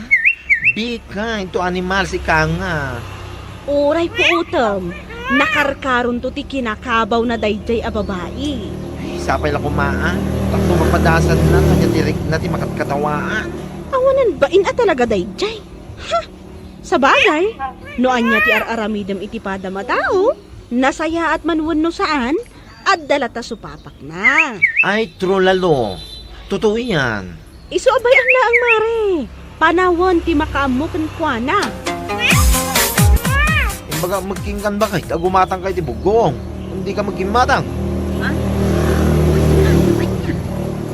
Bika, into animal, sika nga. Uray puotem, nakarkaronto ti kinakabaw na daydiay a babai. Ay, sapay la koma a. Tapno mapadasanna, ania ti rikna ti makatkatawaan. Awanan bain a talaga daydiay. Ha? Sabagay, no ania ti ar-aramidem iti padam a tao, nasayaat man wenno saan, adda latta supapakna. Ay, true, Lalo. Totoo yan. Isu a bay-am laeng, mare. Panawen ti makaammo kenkuana. Imbagak met kenka, baket, a gumatangka iti buggoong. Dika met immatang. Ha?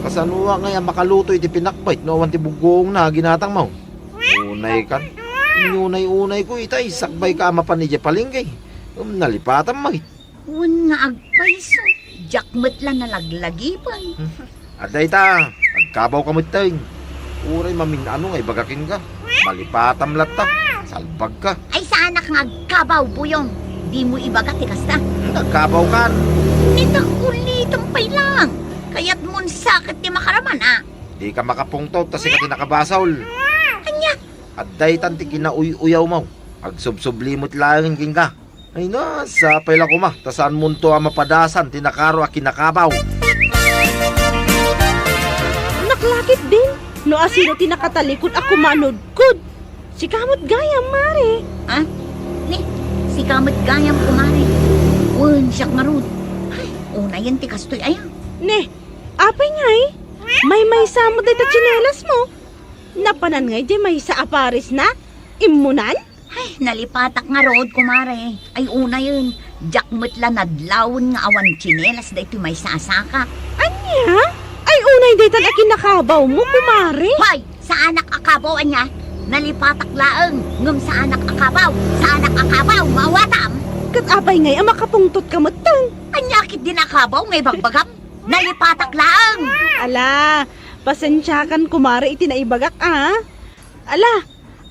Kasanoak ngay a makaluto iti pinakbet no awan ti buggoongna a ginatangmo? Unaykan. Inunay-unayko ita, sakbayka a mapan idiay palengke. Ngem nalipatam met. Wen nga agpayso, Diak met la nalaglagipen. Hmm. Adda ita, agkabawka metten. Uray mamin-ano nga ibaga kenka. Malipatam latta. Salbagka. Ay, saanak nga agkabaw, Buyong. Dimo ibaga ti kasta. Hmm, agkabawkan. Nita, ulitem pay lang. Kayatmon sa ket ti makaraman, a? Dika makapungtot ta sika ti nakabasol. Ania? Adda itan ti kinauy-uyawmo. Agsubsubli met laengen kenka. Ay na, sapay la koma, ta saanmonto a mapadasan ti nakaro a kinakabaw. Naklakit din, no asino ti nakatalikod a kumanudkod. Sika met gayam, Mare. Ah? Ni, sika met gayam, kumare. Wen, siak ngarud. Ay, unayen ti kastoy aya. Ne, apay ngay? Maymaysa met dayta tsinelasmo? Napanan ngay diay maysa a paresna? Immunan? Ay, nalipatak ngarud, kumare. Ay, unayen, diak met la nadlawen nga awan tsinelas daytoy maysa a sakak. Ania? Ay, unay daytan a kinakabawmo, kumare. Hoy, saanak a kabaw, ania? Nalipatak laeng, ngem saanak a kabaw, saanak a kabaw, maawatam. Ket apay ngay a makapungtotka metten? Ania ketdin a kabaw nga ibagbagam? Nalipatak laeng. Ala, pasensiakan, kumare, iti naibagak, a. Ala,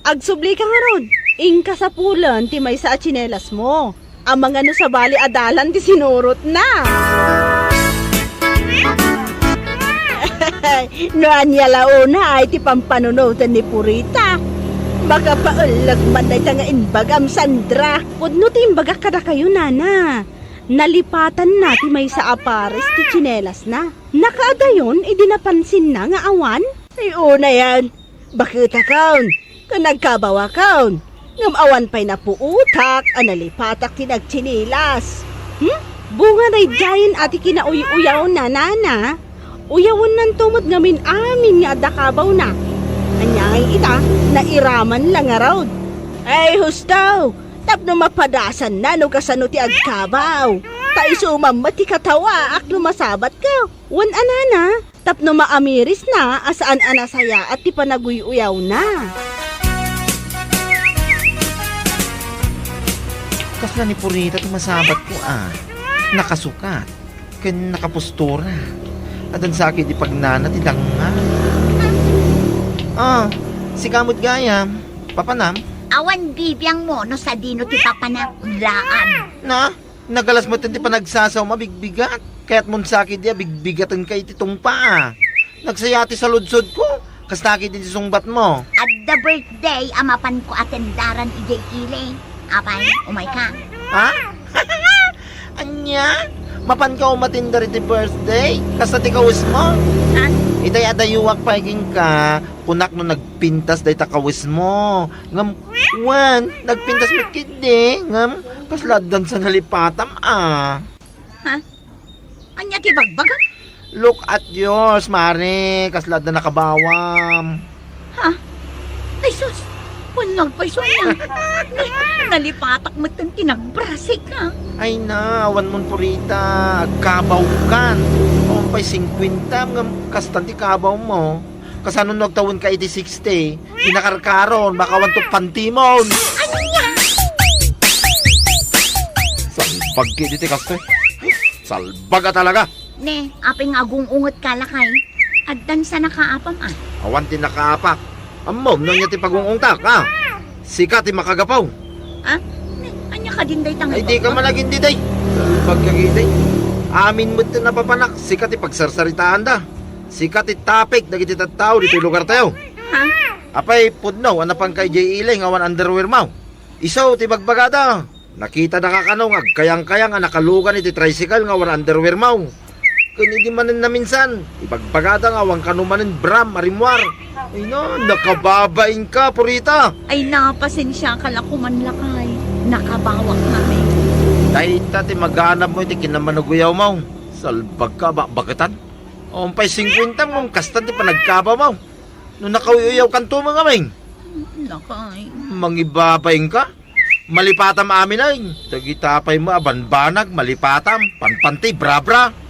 agsublika ngarud. Inka sapulen ti maysa a tsinelasmo. Amangan no sabali a dalan ti sinurotna. No ania la unay ti pampanunoten ni Purita. Makapaellag man dayta nga imbagam, Sandra. Pudno ti imbagak kadakayo, nana. Nalipatanna ti maysa a pares ti tsinelasna. Nakaadayon idi napansinna nga awan. Ay, unayen. Baketakon, ken nagkabawakon, ngem awan pay napuotak a nalipatak ti nagtsinilas. Hmm? Bunga daydiayen a ti kinauy-uyawna, nana. Uyawennanto met ngamin amin nga adda kabawna. Ania ngay ita, nairaman la ngarud. Ay, husto! Tapno mapadasanna no kasano ti agkabaw. Ta isu man met ti katawaak no masabatko. Wen a, nana, tapno maamirisna a saan a nasayaat ti panaguy-uyawna. Kasla ni Purita ti masabatko a nakasukat ken nakapustura. Addan sa ketdi pagnana ti dangnga. Ah, sika met gayam, papanam? Awan bibiangmo no sadino ti papanak, laan. Na? Nagalas met ti panagsasawam a bigbigat. Kayatmon sa ketdi a bigbigatenka iti tungpa a. Nagsaya ti saludsodko. Kasta ketdi ti sungbatmo. Adda birthday a mapanko a tendaran idiay ili. Apay, umayka. Ha? Ania? Mapanka umatendar iti birthday? Kasta ti kawesmo? Ha? Itay a dayuak pay kenka, kunak no nagpintas dayta kawesmo. Ngem, wen, nagpintas met ketdi. Ngem, kasla addan sa nalipatam a. Ha? Ania ti bagbagam? Look at yours, Mare. Kasla adda nakabawam. Ha? Ay, sus! Wen, nagpayso aya. Nalipatak met ti nagbrasik, ha? Ay na, awan mon Purita. Agkabawkan. Awan pay singkuenta, ngem kastan ti kabawmo. Kasano no agtawenka iti sixty? Pinakarkaron, baka awan to pantimon. Ania? Salbag ketdi ti kastoy. Salbag a talaga. Ne, apay nga agung-ungetka, lakay? Addan sa nakaapam a. Awan ti nakaapak. Ammom no ania ti pagung-ungtak, a? Sika ti makagapu. A? Ne, ania kadin dayta nga ibagbag? Ay, dika man agin diday. Salbag ka ketdi. Amin met ti napapanak, sika ti pagsarsaritaanda. Sika ti topic dagiti tattao ditoy lugartayo. Ha? Apay, pudno a napanka idiay ili nga awan underwearmo? Isu ti bagbagada. Nakitada ka kano nga agkayangkayang a nakalugan iti tricycle nga awan underwearmo? Ken idi manen naminsan, ibagbagada nga awan kano manen bra a rimmuar. Ay na, nakababainka, Purita. Ay na, pasensiaka la koman, lakay. Nakabawak ngamin. Dayta ti maganabmo iti kinammanaguyawmo. Salbagka, bakbaketan. Awan pay singkuenta ngem kastan ti panagkabawmo. No nakauy-uyawkanto met ngamin. Lakay. Mangibabainka? Malipatam amin ay. Dagita pay met a banbanag, malipatam, panpanti, brabra.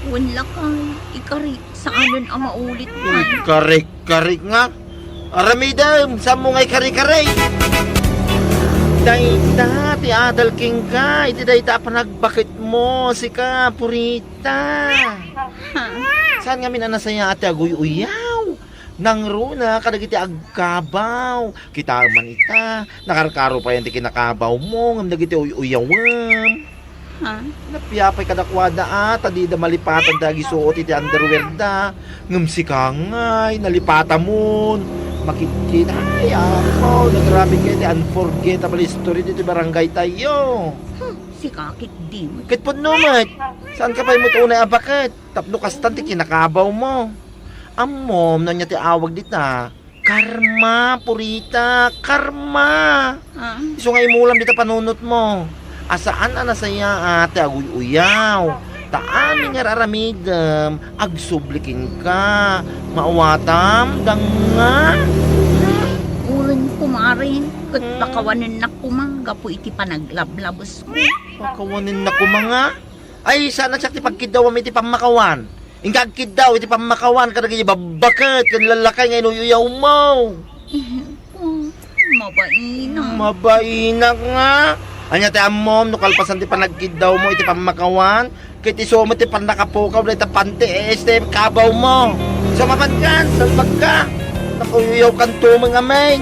Wen, lakay, ikarik, saanen a maulit pay. Ikarik-karik nga. Aramidem, saanmo nga ikarik-karik? Dayta ti adal kenka, iti dayta a panagbakit Mo, sika, Purita. Ha? Saan ngamin a nasayaat ti aguy-uyaw? Nangruna kadagiti agkabaw. Kitaem man ita, nakarkaro payen ti kinakabaw mo, ngem dagiti uy-uyawem. Ha? Napia pay kadakuada a, ta dida malipatan ti agisuot iti underwear da. Ngem sika ngay, nalipatamon. Makitkit, ay, apo, nagrabe kay ti unforgettable history ditoy barangay tayo. Hmm, sika ketdin. Ket pudno met, saan ka pay met unay a baket? Tapno kastan ti kinakabaw mo. Ammom, no ania ti awag dita? Karma, Purita, karma. Ah. Isu nga imulam dita panunot mo. A saan a nasayaat ti aguy-uyaw. Ta amin nga ar-aramidem, agsubli kenka. Maawatam, danga. Ulen, kumare, ket Hmm. pakawanennak koma gapu iti panaglablabesko. Pakawanennak koma nga? Ay, saan a siak ti pagkiddawam iti pammakawan. Inka agkiddaw iti pammakawan kadagiti babbaket ken lallakay nga inuy-uyawmo. Eh, oh, mabainak. Mabainak nga. Ania ti ammom no kalpasan ti panagkiddawmo iti pammakawan, ket isu met ti pannakapukaw dayta panti, eh, iti kabawmo. Isu mapankan, salbagka. Nakuyuyawkanto met ngamin.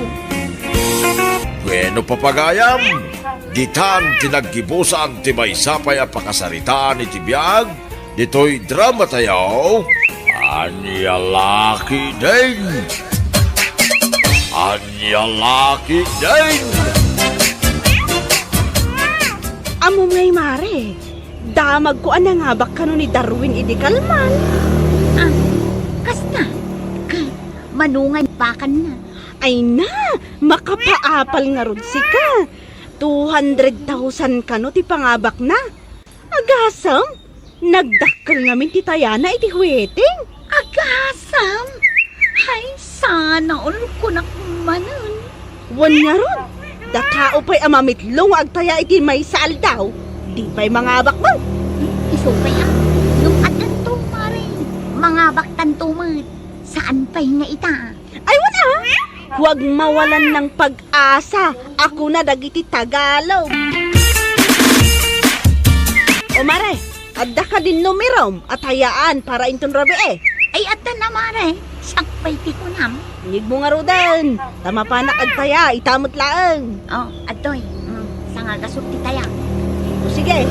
Bueno, papagayam, ditan ti naggibusan ti maysa pay a pakasaritaan iti biag ditoy drama tayo, Ania La Ketdin? Ania La Ketdin? Ammom ngay, mare, damagko a nangabak kano ni Darwin idi kalman. Ah, kasta? Ka, mano nga bakanna? Ay na, makapaapal ngarud sika. Two hundred thousand kano ti pangabakna. Agasem, nagdakkel ngamin ti tayana iti huweting. Agasem? Ay, sana all kunak manen. Wen ngarud, da tao pay a mamitlo nga agtaya iti maysa aldaw, di pay mangabakmo. Isu pay a, ngem addanto, mare. Mangabaktanto met. Saan pay nga ita? Ay, wen a! Huwag mawalan ng pag-asa, a kuna dagiti Tagalog. O mare, adda kadin numerom a tayaan para inton rabii? Ay, adda na, mare. Siak pay ti kunam. Inyegmo ngaruden, ta mapanak agtaya, ita met laeng. O, adtoy. Mm, sangagasut ti taya. O sige,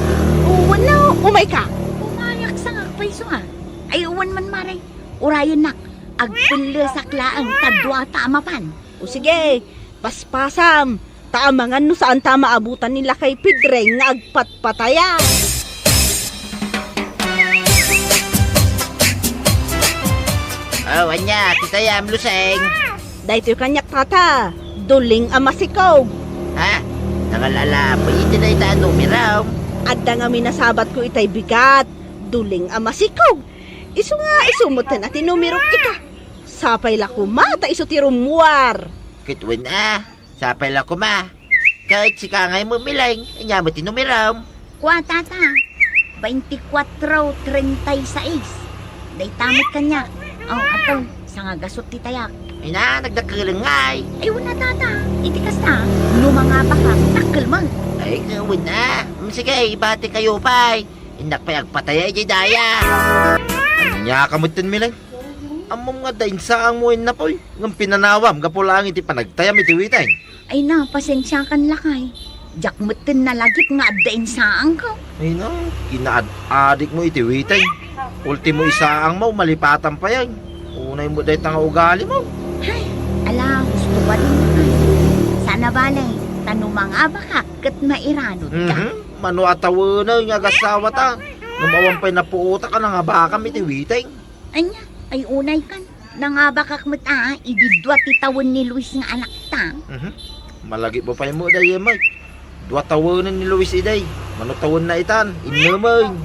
wenno umayka. Umayak, sangak pay isu a. Ay, wen man, mare. Urayennak, agpellesak laeng ta duata a mapan. O sige, paspasam, ta amangan no saanta a maabutan ni Lakay Pedreng nga agpatpataya. O, ania, ti tayam, Luseng? Daytoy kaniak, tata, duling a masikog. Ha? Nangal-ala pay iti dayta a numerom? Adda ngamin a sabatko itay bigat, duling a masikog. Isu nga, isu metten a ti numerok ita. Sapay la koma ta isu ti rummuar. Ket wen a, sapay la koma. Ket sika ngay met, Mileng, ania met ti numerom? Kua, tata, veinticuatro treinta y seis. Dayta met kaniak. O, adtoy, sangagasut ti tayak. Ay na, nagdakkelen ngay. Ay, wen a, tata, iti kasta, no mangabakak, dakkel met. Ay, wen a. Mm, sige, ibatikayo pay. Innak pay agpataya idiay daya. Ania ka metten, Mileng? Ammom nga adda insaangmo, Innapoy, ngem pinanawam gapu laeng iti panagtayam iti witeng. Ay na, pasensiakan, Lakay. Diak metten nalagip nga adda insaangko. Ay na, kinaad-adikmo iti witeng. Ultimo isaangmo, malipatan payen. Unay met dayta nga ugalimo. Ay, ala, husto pa din, Lakay. Saan a bale, ta no mangabakak ket mairanudka. Mhm. Mano a tawenen nga agasawata? Ngem awan pay napuotak a nangabakam iti witeng. Ania, ay unaykan. Nangabakak met a, idi dua ti tawen ni Luis nga anakta. Mhm. Malagipmo pay met dayta, Mike. Dua tawenen ni Luis idi. Mano tawenna itan? Innemen.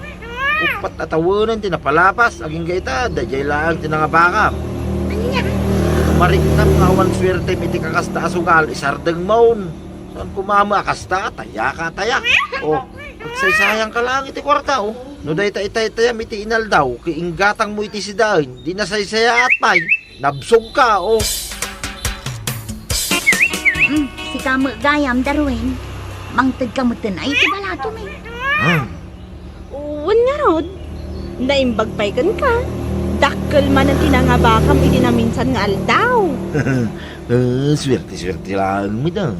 Uppat a tawenen ti napalapas. Agingga ita, daydiay laeng ti nangabakam. Ania? Mariknam nga awan suertem iti kakasta a sugal, isardengmon. Saan koma met a kasta, tayaka, taya. O, agsaysayangka laeng iti kuarta, o. No dayta itaytayam iti inaldaw, ket inggatangmo iti sidaen, di nasaysayaat pay. Nabsogka, o. Hmm, sika met gayam, Darwin. Mangtedka metten a iti balatom, e. Hmm. Ngarud, naimbag pay kenka. Dakkel manen ti nangabakam iti naminsan nga aldaw. Ah, suerte-suerte laeng met a.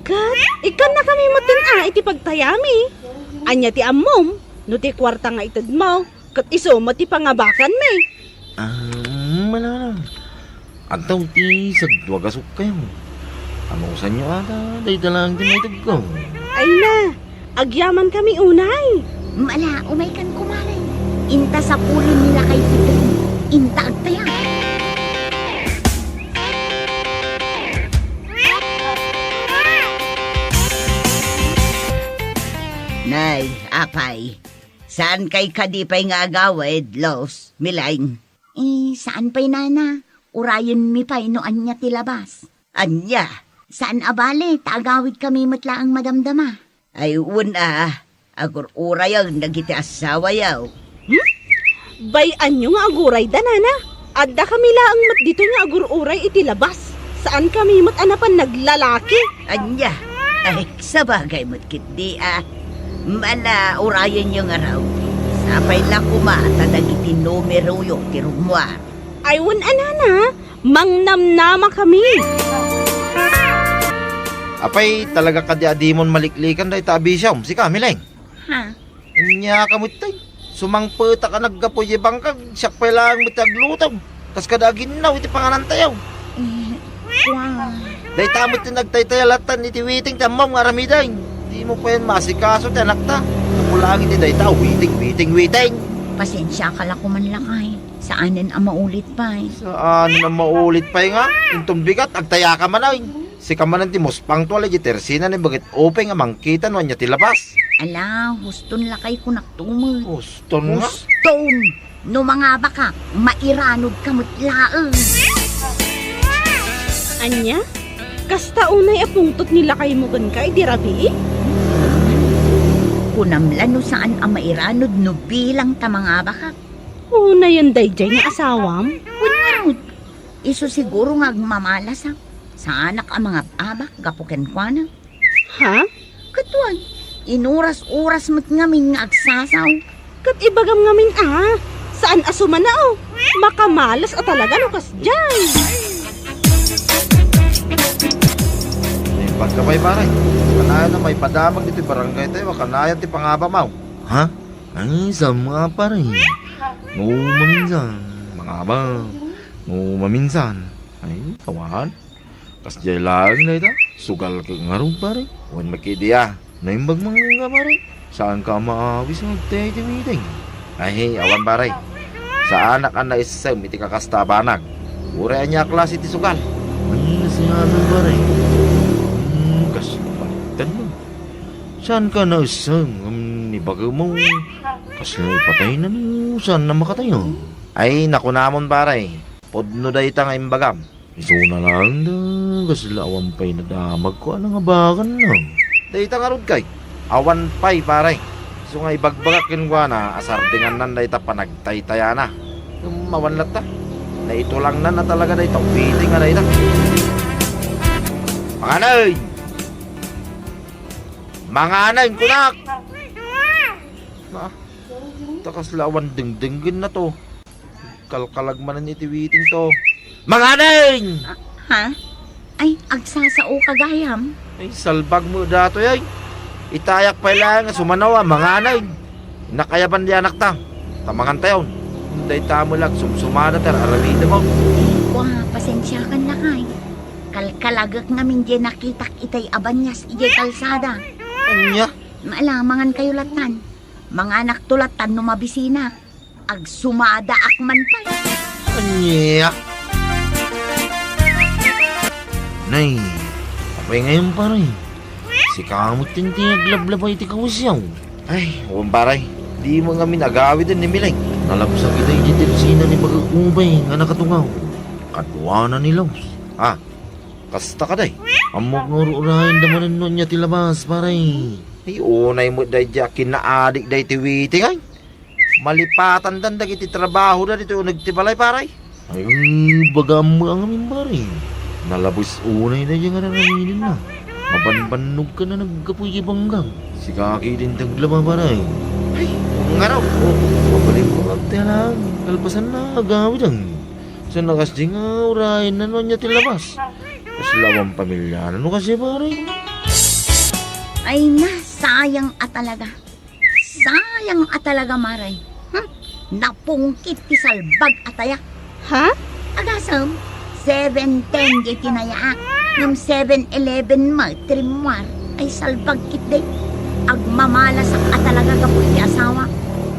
Ket ikkannakami metten a iti pagtayami. Ania ti ammom no ti kuarta nga itedmo ket isu met ti pangabakanmi? Ah, malala. Adda ti sadua a gasokkayo. Anusanyo ata, dayta laeng ti maitedko. Ay na, agyamankami unay. Mala, umaykan, kumare. Inta sapulon ni lakay ti tren. Inta agtaya. Nay, apay, saan kay kadi pay nga agawid, Los, Milaing? Eh, saan pay, nana. Urayenmi pay no ania ti labas. Ania? Saan a bale, ta agawidkami met laeng madamdama. Ay, wen a, agur-urayen dagiti assawayo. Hmm? Bay-anyo nga agurayda, nana. Addakami laeng met ditoy nga agur-uray iti labas. Saankami met a napan naglalaki. Ania? Ay, sabagay met ketdi a. Mala, urayenyo ngarud. Sapay la koma ta dagiti numeroyo ti rummuar. Ay, wen a, nana, mangnamnamakami. Apay, talaga kadi a dimon maliklikan dayta a bisiom, sika, Milaing? Ha? Ania ka met tay? Sumangpetak a naggapu iti bangkag, siak pay laeng met ti aglutom. Kas kada aginnaw iti panganantayo. Eh, kua. Dayta met ti nagtaytaya lattan iti witing ti ammom nga aramiden. Dimo payen maasikaso ti anakta. Gapu laeng iti dayta, witing, witing, witing. Pasensiaka la koman, lakay. Saanen a maulit pay. Saanen a maulit pay nga? Inton bigat, agtayaka manen. Sika manen ti muspangto a lagi tersina ni Bagit Upeng a mangkita no ania ti labas. Ala, huston lakay, kunakto met. Huston nga? Huston! No mangabaka, mairanodka met laeng. Ania? Kasta unay a pungtot ni lakaymo kenka idi rabii? Kunam la no saan a mairanod no bilang ta mangabaka. Unayen daydiay nga asawam? Wen ngarud, isu siguro nga agmamalasak. Saanak a mangab-abak gapu kenkuana. Ha? Ket wen, inuras-uras met ngamin nga agsasaw. Ket ibagam ngamin a, saan a sumanao. Makamalas a talaga no kasdiay. Naimbagka pay, pare. Kanayon a maipadamag ditoy barangay tayo, kanayon ti pangabam, aw. Ha? Ay, saan nga, pare? No maminsan, mangabak. No maminsan. Ay, awan. Kasdiay laeng dayta. Sugal ket ngarud, pare. Wen met ketdi a. Naimbag man nga, pare. Saanka a maawis nga agtay iti meeting? Ay, awan, pare. Saanak a naisem iti kakasta a banag. Uray ania a klase ti sugal. Ay, nasianan, pare. Hmm, kasla palitan mo. Saanka naisem ngem ni bagemo? Kasla ipatayna no saanna makatayo? Ay, nakunamon, pare. Pudno dayta nga imbagam. Isuna laeng da, kasla awan pay nadamagko a nangabakanna. Dayta ngarud kay, awan pay, pare. Isu nga ibagbagak kenkuana a sardingannan dayta panagtaytayana. Ngem awan latta. Naitulangnan a talaga dayta witing a dayta. Panganay! Manganay, kunak! Ah, ta kasla awan dengdenggenna to. Kalkalag manen iti witing to. Manganay! Ah, ha? Ay, agsasaoka gayam? Ay, salbag mo datoy, ay. Itayak pay laeng nga sumanaw a manganay. Nakayaban di anakta. Ta mangantayon. Dayta met la agsumsumada ti ar-aramidem, oh. Wa, pasensiakan lakay. Kalkalagek ngamin diay nakitak itay a banias idiay kalsada. Ania? Maalamangan kayo lattan. Manganakto lattan no mabisinak. Agsumadaak man pay. Ania? Nay, apay ngayon, pare? Sika met ti aglablaba iti kawesyo. Ay, wen, pare. Dimo ngamin agawiden ni Milaing. Nalabsak ita iti tersina ni Bagak Ubay nga nakatungaw. Kaduana ni Laos. Ah, kasta kadi? Ammok nga ur-urayen da manen no ania ti labas, pare. Ay, unay met daydiay a kinaadik dayta witing, ay. Malipatandan dagiti trabahoda ditoy uneg ti balay, pare. Ay, bagam met a ngamin, pare. Nalabes unay daydiay nga ar-aramidenna. Mabanbannogkan a naggapu iti banggang. Sika ketdin ti aglaba, pare. Ay, Ngarud, o, mabalin ko nga agtay lang. Kalpasan na, agawid ang. Sa nakas di nga, urayen na, no, anya ti labas. Kasla awan pamilya na, no, kasi, pare. Ay na, sayang a talaga. Sayang a talaga, Mare. Hmm? Napungkit ti salbag a taya. Ha? Agasem, seven ten diay tinayaak, ngem seven eleven met ti rimmuar. Ay, salbag ketdi. Agmamalasak a talaga gapu iti asawa.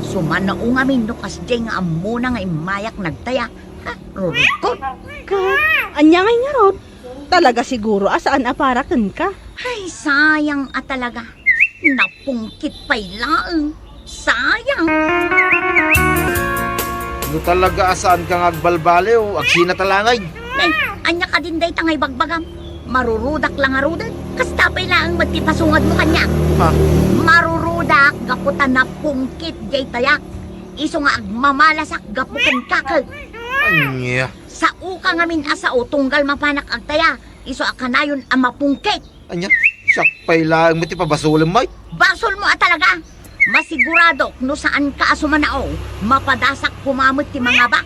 Sumanao ngamin no kasdiay nga ammona nga immayak nagtaya. Ha? Rurukot. Ka, anya ngay ngarud? Talaga siguro a saan a para kenka. Ay, sayang a talaga. Napungkit pay laeng. Sayang. No talaga a saanka nga agbalbaliw, agsina ta la ngay. Ne, ania kadin dayta nga ibagbagam? Marurudak la ngaruden. Kasta pay laeng met ti pasungadmo kaniak. Ha? Marurudak gapu ta napungkit diay tayak. Isu nga agmamalasak gapu ken kakel. Ania? Saoka ngamin a sao tunggal mapanak agtaya. Isu a kanayon a mapungkit. Ania? Siak pay laeng met ti pabasolem, Mike. Basolmo a talaga. Masiguradok no saanka a sumanao, mapadasak koma met ti mangabak.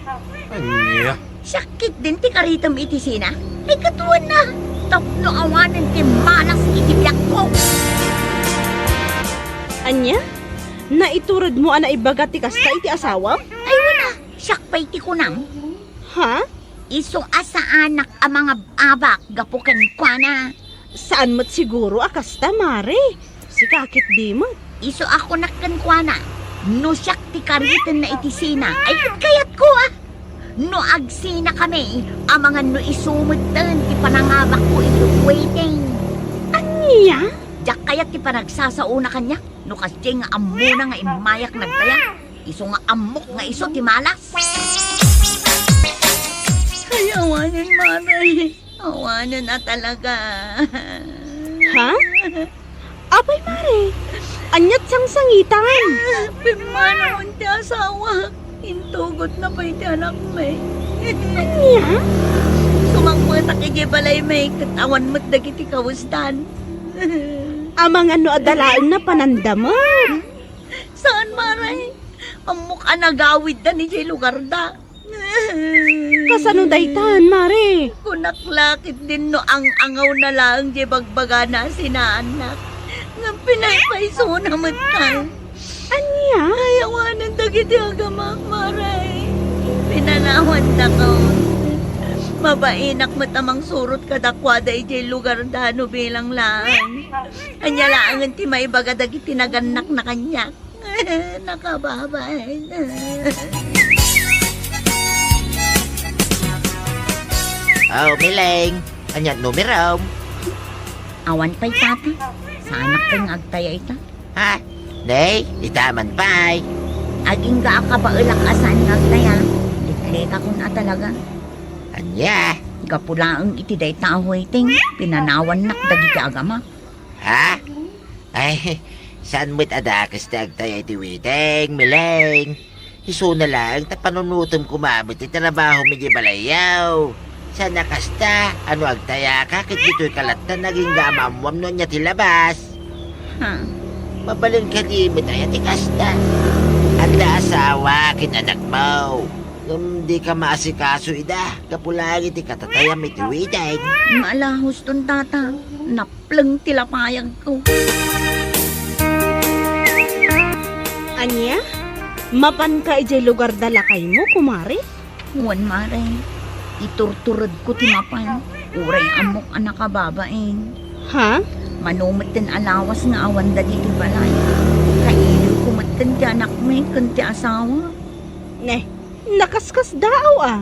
Ania? Siak ketdin ti karitem iti sina. Ay, katuenna. Tapno awanen ti malas iti biagko. Ania? Naituredmo a naibaga ti kasta iti asawam? Ay, wen a. Siak pay ti kunam. Ha? Isu a saanak a mangab-abak gapu kenkuana. Saan met siguro a kasta, Mare. Sika ketdi met. Isu a kunak kenkuana, no siak ti karitenna iti sina, ay ket kayatko a. No agsinakami, amangan no isu metten ti panangabakko iti waiting. Ania? Diak kayat ti panagsasaona kaniak, no kasdiay nga ammona nga immayak nagtaya. Isu nga ammok nga isu ti malas. Ay, awanen, Mare. Awanen a talaga. Ha? Apay, Mare? Aniat sangsangitan? Pimmanawen ti asawa. Intugotna pay ti anakmi. Ania? Sumangpetak idiay balaymi, ket awan met dagiti kawesdan. Amangan no adda laeng napananda met. Saan, Mare. Ammok a nagawidda idiay lugarda. Kasano daytan, Mare? Kunak la ketdin no ang-angawna laeng diay bagbagana a sinaannak. Ngem pinaypaysona metten. Ania? Ay, awanen dagiti agamak, Mare. Pinanawandakon. Mabainak met a mangsurot kadakuada idiay lugarda no bilang laeng. Ania laengen ti maibaga dagiti nagannakna kaniak? Nakababain. Oh, Mileng. Aniat numerom? Awan pay, Tata. Saanak pay nga agtaya ita. Ha? Nay, ita man pay. Agingga a kabaelak a saan nga agtaya. Liklikakon a talaga. Ania? Gapu laeng iti dayta a waiting, pinanawannak dagiti agama. Ha? Ay, saan met a dakes ti agtaya iti waiting, Mileng? Isuna laeng ta panunotem koma met ti trabahom idiay balayyo. Saan a kasta, a no agtayaka, ket ditoyka latta nga agingga a maammuam no ania ti labas. Hmm. Mabalin kadi met aya ti kasta? Adda asawa ken anakmo. Ngem dika maasikaso ida, gapu laeng iti katatayam iti waiting. Malahuston, Tata. Nap- pleng ti lapayagko. Ania? Mapanka idiay lugarda lakaymo, kumare? Wen, Mare. Iturturedko ti mapan. Uray ammok a nakababain. Ha? Mano metten a lawas nga awan dagiti balay. Kailiwko metten ti anakmi ken ti asawa. Ne, nakaskasdaaw a.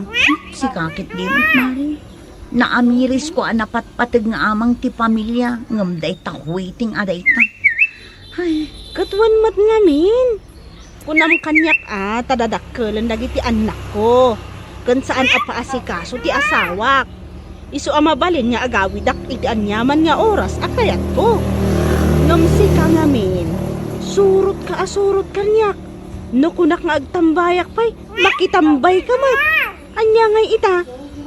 Sika ketdi met, Mare. Naamirisko a napatpateg nga amang ti pamilia, ngem dayta waiting a dayta. Ay. Ket wen met ngamin, kunam kaniak a ta dadakkelen dagiti annakko, ken saan a paasikaso ti asawak. Isu a mabalin nga agawidak iti aniaman nga oras a kayatko. Ngem sika ngamin, surotka a surot kaniak. No kunak nga agtambayak pay, makitambayka met. Ania ngay ita?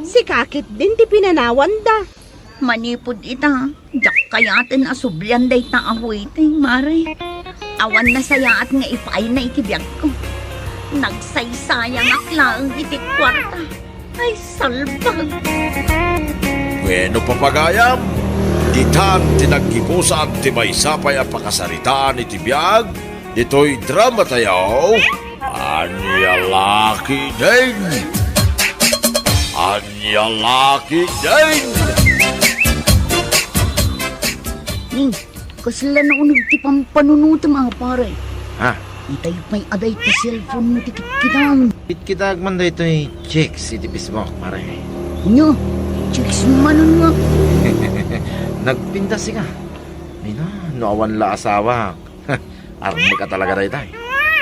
Sika ketdin ti pinanawanda. Manipud ita, diak kayaten a sublian dayta a waiting, Mare. Awan nasayaat nga ipaayna iti biagko. Nagsaysayangak laeng iti kuarta. Ay, salbag! Bueno, papagayam, ditan ti naggibusan ti maysa pay a pakasaritaan iti biag ditoy drama tayo. Ania la ketdin? Ania la ketdin? Ning, kasla nauneg ti pampanunotem a, pare. Ha? Itay pay a dayta cellphone mo ti kitkitaem. Kitkitaek man daytoy chicks iti Facebook, pare. Ania? Chicks manen nga? Nagpintas sika. Ay na, no awan la asawak. Armek a talaga dayta.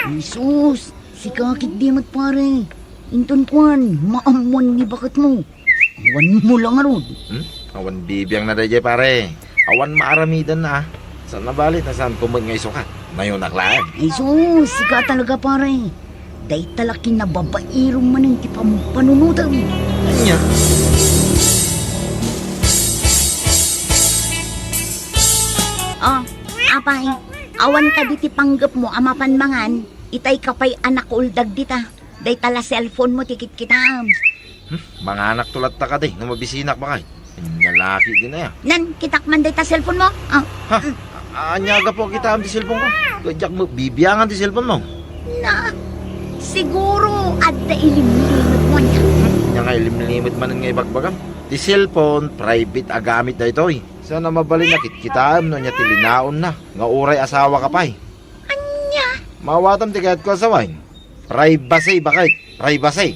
Jesus, sika ketdi met, pare. Inton kuan, maammoan ni baketmo. Awan mo la ngarud. Hmm? Awan bibiangna daydiay, pare. Awan maaramidenna, a. Saan a bali ta saanko met nga isukat. Nayonak laeng. Ay sus, sika talaga, pare. Dayta la kinababairom manen ti pampanunotem. Ania? Oh, apay, awan kadi ti panggepmo a mapan mangan? Itay ka pay a nakuuldag dita. Dayta la cellphone mo ti kitkitaem. Hmm, manganakto latta kadi no mabisinak, baket. Ania la ketdin aya? Nan, kitak man dayta cellphone mo. Ah, Ha? mm. A-, ania gapu a kitaem ti cellphone ko? Ket diak mo bibiangan ti cellphone mo. Na, siguro adda ilimlimet mo ania. Hmm, ania nga ilimlimet manen nga ibagbagam? Ti cellphone, private a gamit daytoy. Saan a mabalin a kitkitaem no ania ti linaonna nga uray asawa ka pay. Ania? Maawatam ti kayatko a sawen. Privacy, baket. Privacy.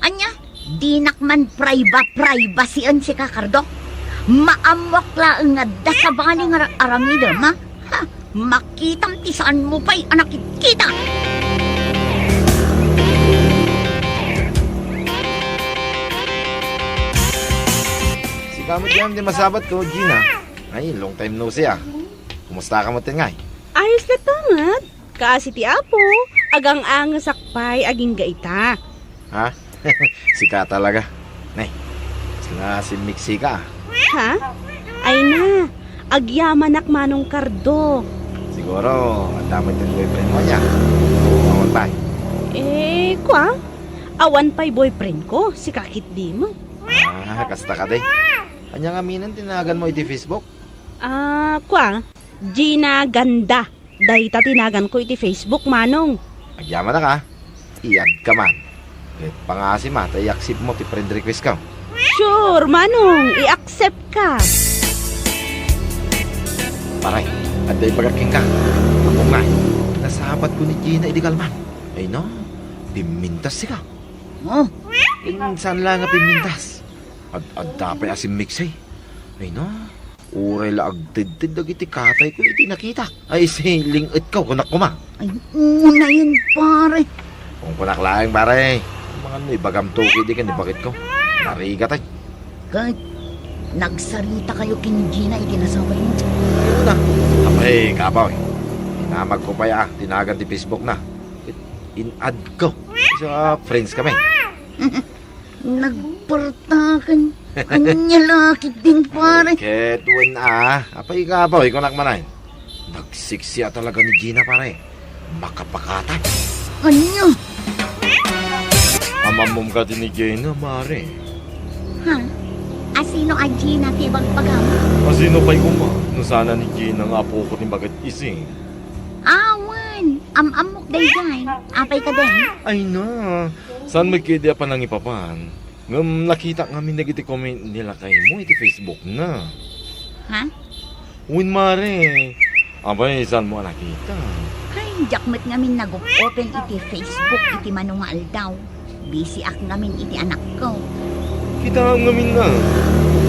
Ania? Dinak man priva-, privacyen sika, Cardo. Maammoak laeng nga adda sabali nga ar-, aramidem, ha? Ha? Makitam ti saan mo pay a nakitkita. Sika met gayam ti masabatko, Gina. Ay, long time no see, a. Kumusta ka met ngay? Ayos latta met. Kaasi ti Apo, agang-angesak pay agingga ita. Ha? Sika talaga. Nay, sika simmiksi ka. Ha? Ay na, agyamanak, Manong Cardo. Siguro, adda met ti boyfriend mo ania. Awan pay. Eh, kua? Awan pay boyfriend ko, sika ketdi met. Ah, kasta kadi. Ania ngamin ti naganmo iti Facebook? Ah, kua? Gina Ganda. Dayta ti naganko iti Facebook, Manong. Agyamanak, a. I-add ka man. Ket pangaasim a ta i-accept mo ti friend request ko. Sure, Manong. I-accept ka. Pare, adda ibagak kenka. Ammom nga, nasabatko ni Gina idi kalman. Ay no, pimmintas sika. Oh? Saan la nga pimmintas? Ad-adda pay a simmiksi. Ay no, uray la agtedted dagiti katayko iti nakitak. Ay, si ling-etko, kunak koma. Ay, unayen, pare. Kunkunak laeng, pare. Mangan no ibagam to kadi ken ni baketko. Narigat, ay. Ket nagsarita kayo ken Gina iti nasabat mo? Ayun na. Apay, kabaw, eh. Inamag ko pay a, ti nagan ti Facebook na. Ket in-add ko. Sa friends kami. Nagpartakan. Ania la ketdin, pare? Ket wen a, apay, kabaw, ikunak man ay. Nagsiksi a talaga ni Gina, pare. Makapakatan. Ania? Am-ammom kadi ni Gina, mare? Ha? Asino a Gina ti ibagbagam? Asino pay koma no saan a ni Gina nga apoko ti baket isi? Awan, am-ammok daydiay. Apay kadi? Ay na, saan met kadi a panangipapan? Ngem nakitak ngamin dagiti comment ni lakaymo iti Facebook na. Ha? Wen, mare. Apay, saanmo a nakita? Ay, diak met ngamin nag-open iti Facebook iti mano nga aldaw. Busyak ngamin iti anakko. Kitaem ngamin na.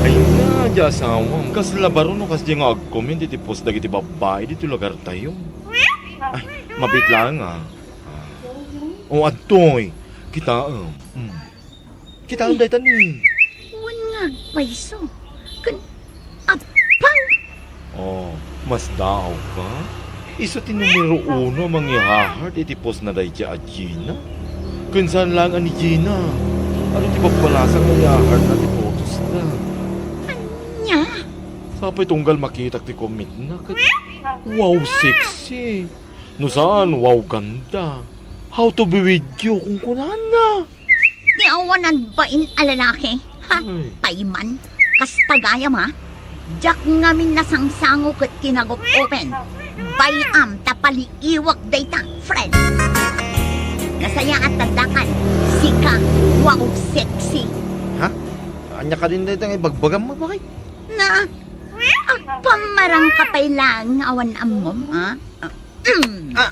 Ay na, di asawam. Kasla baro no kasdi nga ag-comment iti post dagiti babbai ditoy lugartayo. Ay, mabiit laeng a. Ah. O, adtoy. Kitaem. Mm. Kitaem dayta ni. Wen nga agpayso. Ken appaw! Oh, masdaaw ka? Isu ti numero uno a mangi-heart iti post na daydiay a Gina. Ken saan laeng a ni Gina. Adu ti babbalasang nga i-heart na ti photos na. Ania? Sapay tunggal makitak ti comment na ket, wow, sexy. No saan, wow ganda. How to be with you, kunkunana. Ti awanan bain a lalaki. Ha? Ay. Payman. Kasta gayam, ha? Diak ngamin nasangsango ket kinagup-open. Bay-am ta paliiwak dayta, friend. Nasayaat ta dakan, sika, wow, sexy. Ha? Ania kadin dayta nga ibagbagam, baket? Na, agpamarang ka pay laeng nga awan ammom, ha? Ah.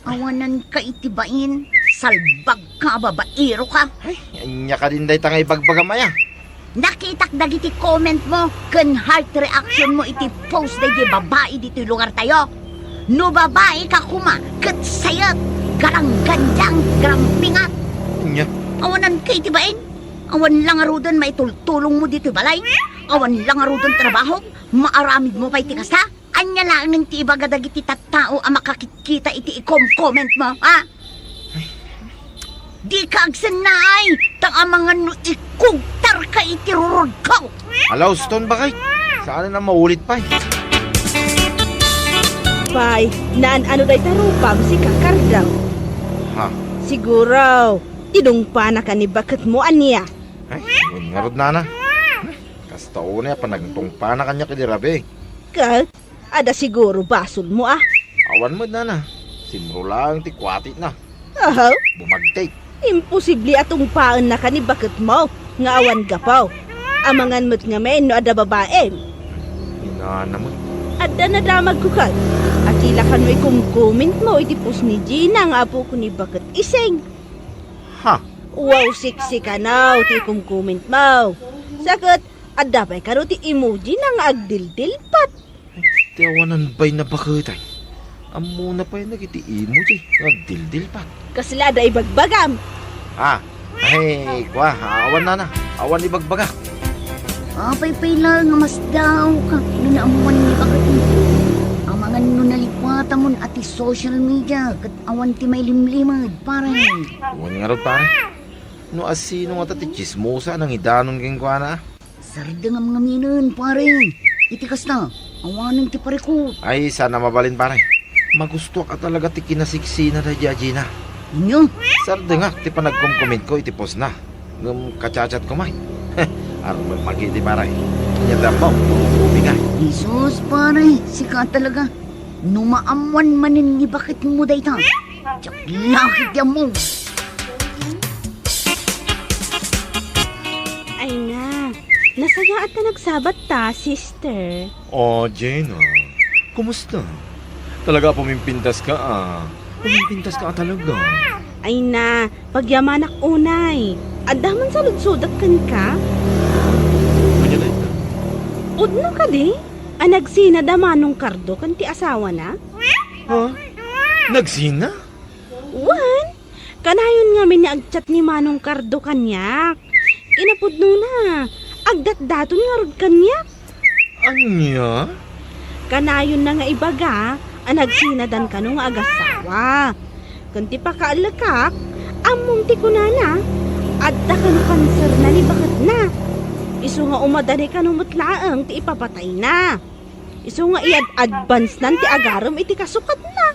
Awanan ka iti bain, salbag ka, babaero ka. Ay, ania kadin dayta nga ibagbagam aya? Nakitak dagiti comment mo ken heart reaction mo iti post daydi babai ditoy lugar tayo. No babai ka koma, ket sayet, garangganjang, garampingat. Ania? Awanan ka iti bain? Awan la ngaruden maitultulong mo ditoy balay? Awan la ngaruden trabaho? Maaramid mo pay ti kasta? Ania laeng ti ibaga dagiti tattao a makakitkita iti ikom-comment mo, ha? Dika agsennaay, ta amangan no ikugtar ka iti rurod ko. Ala, uston, baket. Saan a maulit pay. Pay, naan-ano dayta rupam, sika, Cardo? Ha? Siguro, tinungpana ka ni baketmo, ania? Ay, wen ngarud, nana. Kasta unay a panagtungpana kaniak idi rabii. Ket, adda siguro basolmo, a? Awan met, nana. Simro laeng ti kuatina. Aha. Bumagtik. Imposible a tungpaennaka ni baketmo nga awan gapu. Amangan met ngamin no adda babaim. Inana met. Adda nadamagko ket. Ania la kano ikumkommentmo iti post ni Gina nga apoko ni baket Ising. Ha? Wow, sexy kano ti ikumkommentmo. Sa ket, adda pay kano ti emoji na nga agdildilpat. Ti awanan bay na baket ay. Ammona pay dagiti emoji nga agdildilpat. Kasla adda ibagbagam. Ah, ay, kua, awan, nana. Awan ibagbagak. Apay pay laeng nga masdaawka no naammuan ni baketmo. Amangan no nalipatan mon a ti social media ket awan ti mailimlimed, pare. Wen ngarud, pare. No asino ngata ti tsismosa a nangidanon kenkuana? Sardengam ngaminen, pare. Iti kasta, awanen ti parikut. Ay, saan a mabalin, pare. Magustoak a talaga ti kinasiksina daydi a Gina. Ania? Sardengak ti panagkomkommentko iti postna. Ngem ka-chat-chatko met. Armem pagidi, pare. Ania ti ammom? Ubi ka. Jesus, pare, sika talaga. No maammuan manen ni baketmo dayta, diak la ket ammo. Ay na, nasayaat ta nagsabat ta, sister. Oh, Gina, kumusta? Talaga a pumimpintas ka, ah. Pumimpintas ka, ah, talaga. Ay na, pagyamanak unay. Adda man saludsodak kenka? Ania dayta? Pudno kadi a nagsina da Manong Cardo ken ti asawana? Ha? Nagsina? Wen, kanayon ngamin nga agchat ni Manong Cardo kaniak. Kinapudnona, agdatdaton ngarud kaniak. Ania? Kanayonna nga ibaga a nagsinadan kano nga agasawa. Ken ti pakaellekak, ammom ti kunana, adda kano kanserna ni baketna. Isu nga umadani kano met laeng ti ipapatayna. Isu nga iyad-advancenan ti agarem iti kasukatna.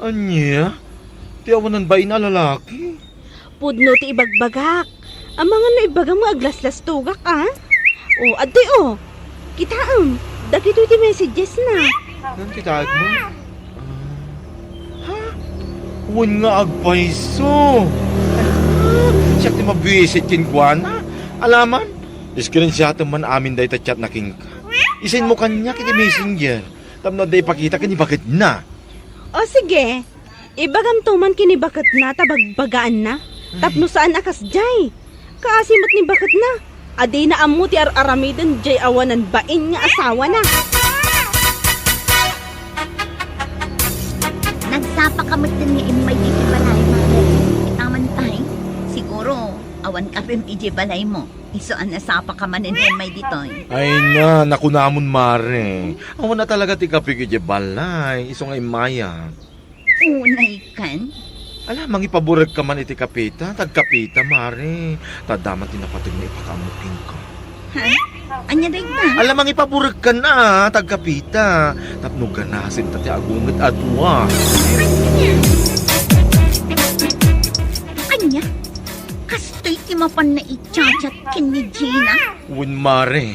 Ania? Ti awanan bain a lalaki? Pudno ti ibagbagak. Amangan no ibagam nga aglaslastogak, a? O, adtoy, o. Kitaem, dagitoy ti messages na. Ngem ti taekmo? Ah. Ha? Wen nga agpayso. Ah, siak ti mabisit kenkuana. Alaman, screenshotem man amin dayta chat na kenka. Isendmo kaniak iti messenger. Tapno adda ipakita ken ni baketna. O sige, ibagamto man ken ni baketna ta bagbagaanna. Ay. Tapno saan a kasdiay. Kaasi met ni baketna a dina ammo ti ar-aramiden diay awanan bain nga asawana. Nagsapa ka met nga immay ditoy balay, mare. Itaman pay, siguro, awan ka pay idiay balaymo. Isu a nasapa ka manen immay ditoy. Ay na, nakunamon, mare. Awan a talaga ti kapik idiay balay, isu nga immayak. Unay ken? Ala, mangipaburek ka man iti kapita, tagkapita, mare. Ta adda man ti napateg nga ipakaammo kenka. Ha? Ania dayta? Ala, mangipaburekkan a, tagkapita. Tapno ganasem ta ti agunget a dua. Ania? Kastoy ti mapan nga i-chat-chat ken ni Gina? Wen, mare,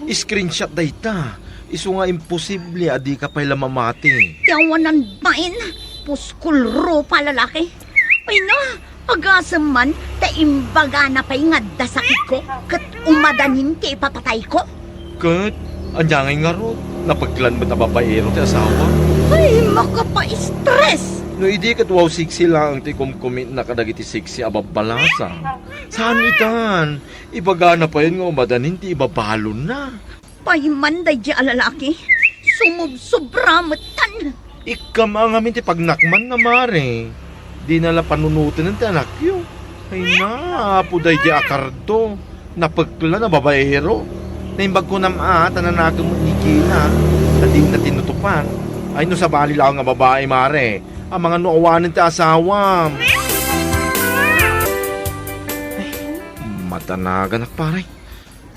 screenshot dayta. Isu nga imposible a dika pay la mamati. Ti awanan bain, puskol rupa lalaki. Ay na, agasem man ta imbagana pay nga adda sakitko ket umadanin ti ipapatayko. Ket ania ngay ngarud? Napeklan met a babaero ti asawa. Ay, makapa-stress! No idi ket wow sexy laeng ti kumkumitna kadagiti sexy a babbalasa. Saan itan? Ibagana payen nga umadanin ti ibabalonna. Pay man daydi a lalaki, sumubsobra metten. Ikkam a ngamin ti pagnakmanna, mare. Dina la panunoten ti anakyo. Ay na, apo daydi a kardo. Napeklan a babaero. Naimbag kunam a, ta nanakem ni Gina. Ta dinna tinutupan. Ay no sabali laeng a babai, mare. Amangan no awanen ti asawam. Ay, madanaganak, pare.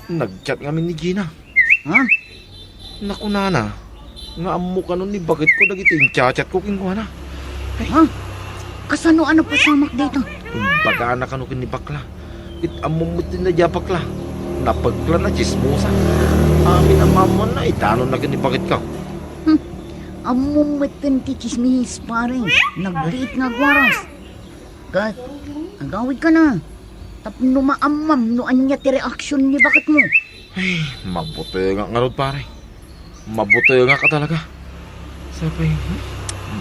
Nag-chat ngamin ni Gina. Ha? Nakunana nga ammo kano ni baketko dagiti inchat-chatko kenkuana. Ay. Ha? Kasano a napasamak dayta? Imbagana kano ken ni bakla. Ket ammom met ti nadia bakla. Napeklan a tsismosa. Amin a maammuanna, idanonna ken ni baketko. Hmm. Ammom metten ti tsismis, pare. Nagbiit nga agwaras. Ket, agawidkana. Tapno maammam no ania ti reaksion ni baketmo. Ay, mabutengak ngarud, pare. Mabutengak a talaga. Sapay, hmm,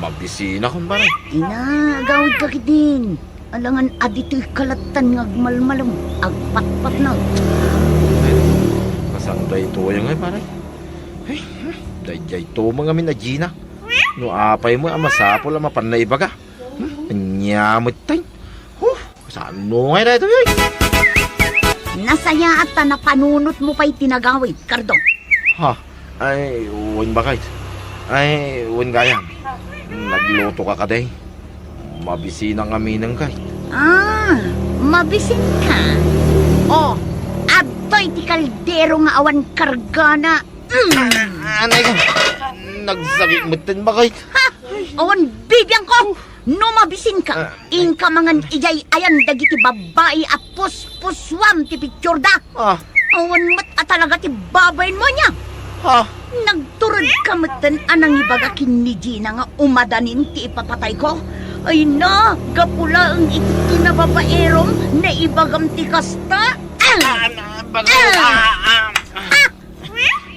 mabisinakon, pare. Ina, agawidka ketdin. Alangan a ditoyka lattan nga agmalmalem, agpatpatnag. Ay, kasano daytoy ngay, pare? Ay, hmm, daydiay tumeng amin a Gina. No apay mo a masapul a mapanna ibaga. Hmm, ania metten? Huh, kasano ngay daytoy, oy? Nasayaat ta napanunotmo pay ti nagawid, Cardo. Ha? Ay, wen, bakit? Ay, wen gayam. Naglutoka kadi? Mabisinak ngaminen, kay. Ah, mabisinka? O, adtoy ti kaldero nga awan kargana. Mm. Ah, anay ka. Nagsakit metten, bakit? Ha? Awan bibiangko. No mabisinka, ah, inka mangan idiay ayan dagiti babbai a puspusuam ti pictureda. Ah. Awan met a talaga ti babainmo ania. Ah. Nagturedka metten a nangibaga ken ni Gina nga umadanin ti ipapatayko. Ay na, gapu laeng iti kinababaerom, naibagam ti kasta. Ah, na, bagay, ah, ah, ah.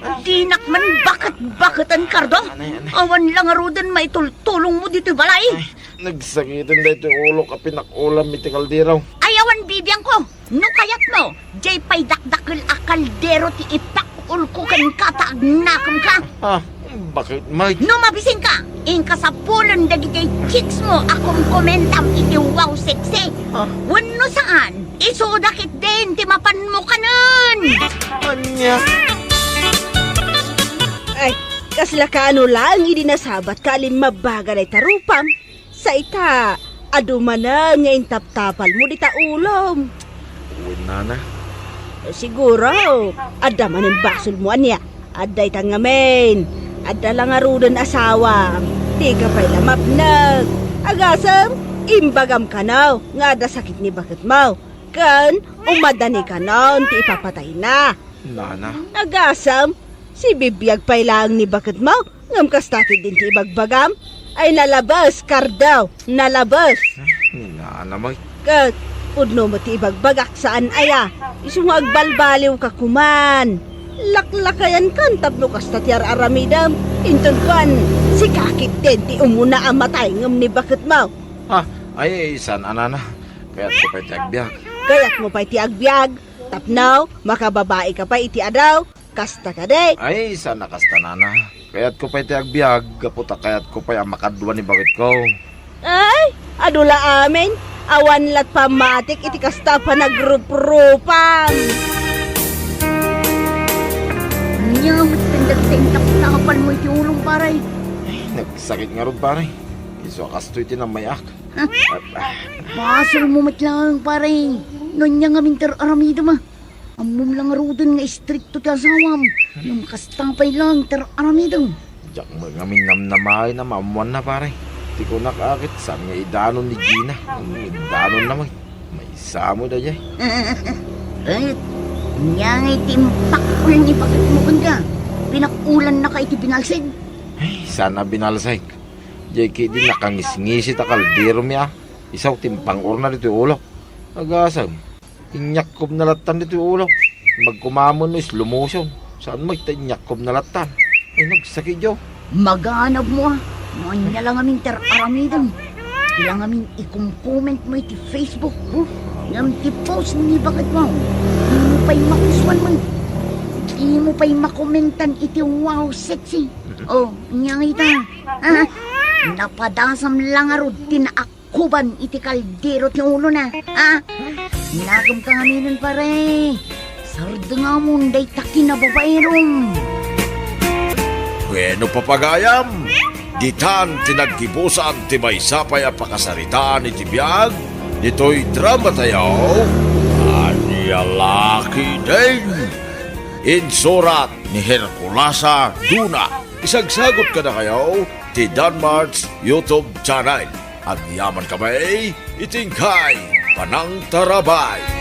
Ah! Dinak man baket-baketen, Cardo. Anay, anay. Awan la ngaruden maitultulongmo ditoy balay. Ay, nagsakiten daytoy ulok a pinak-ulam iti kaldero. Ay, awan bibiangko. No kayatmo, diay pay dakdakkel a kaldero ti ipak-ulko kenka ta agnakemka. Ah, bakit, Mike? No mabisinka, inka sapulen dagiti chicks mo a kumkumentam iti Wow Sexy. Ah. Wenno saan, isuda ketdin ti mapanmo kanen. Ania? Ay, kasla kaano laeng idi nasabatka a limmabbaga dayta rupam? Sa ita, adu manen nga intaptapalmo dita ulom. Wen, nana. Siguro, adda manen basolmo ania? Adda itan ngamin. Adda la ngaruden asawam. Dika pay la mapnek. Agasem, imbagam kano nga adda sakit ni baketmo. Ken umadani kanon ti ipapatayna. Nana. Agasem, sibibiag pay laeng ni baketmo, ngem kasta ketdin ti ibagbagam? Ay, nalabes, Cardo, nalabes. Nana, may. Ket, pudno met ti ibagbagak saan aya, isu nga agbalbaliwka koman. Laklakayankan tapno kasta ti ar-aramidem, inton kuan, sika ketdin ti umuna a matay ngem ni baketmo. Ha, ay, saan a, nana. Kayatko pay ti agbiag. Kayatmo pay ti agbiag? Tapno makababai ka pay iti adu? Kasta kadi? Ay, saan a kasta, nana. Kayatko pay ti agbiag, gapu ta kayatko pay a makadua ni baketko. Ay, adu la amin. Awan lat pammatik iti kasta a panagruprupam. Ania met ken dagiti intaptapalmo iti ulom, pare? Ay, nagsakit ngarud, pare. Isu a kastoy ti nammayak. Basolmo met laeng, pare. No ania ngamin ti ar-aramidem a. Ammom la ngaruden nga istrikto ti asawam. Ngem kasta pay laeng ti ar-aramidem. Diak met ngamin namnamaen a maammoanna, pare. Ti kunak a ket saan nga idanon ni Gina. Ngem idanonna met. Maysa met daydiay. Ket, ania ngay ti impakul ni baketmo kenka? Pinakkulannaka iti binalsig? Ay, saan a binalsig. Diay ketdi nakangisngisi ta kaldero mi a. Isu ti impang-orna ditoy ulok. Agasem, inyakkob na lattan ditoy ulok. Magkumamen no slow motion. Saan met ta inyakkob na lattan. Ay, nagsakit, yo. Maganabmo a. No ania la ngamin ti ar-aramidem. Ila ngamin ikomkomentmo iti Facebook. Ngem ti post ni baketmo, dimo pay mapusuan met. Dimo pay makomentan iti wow sexy. O, ania ngay ta? Ah, napadasam la ngarud ti naak- kuban iti kaldero ti ulona, a? Nagumka ngaminen, pare. Sardengamon dayta kinababaerom. Bueno, papagayam, ditan ti naggibusan ti maysa pay a pakasaritaan iti biag ditoy drama tayo, Ania la ketdin. Insurat ni Herculasa Duna. Isagsagot kadakayo ti Danmart's YouTube channel. Agyaman kami iti inkay panangtarabay.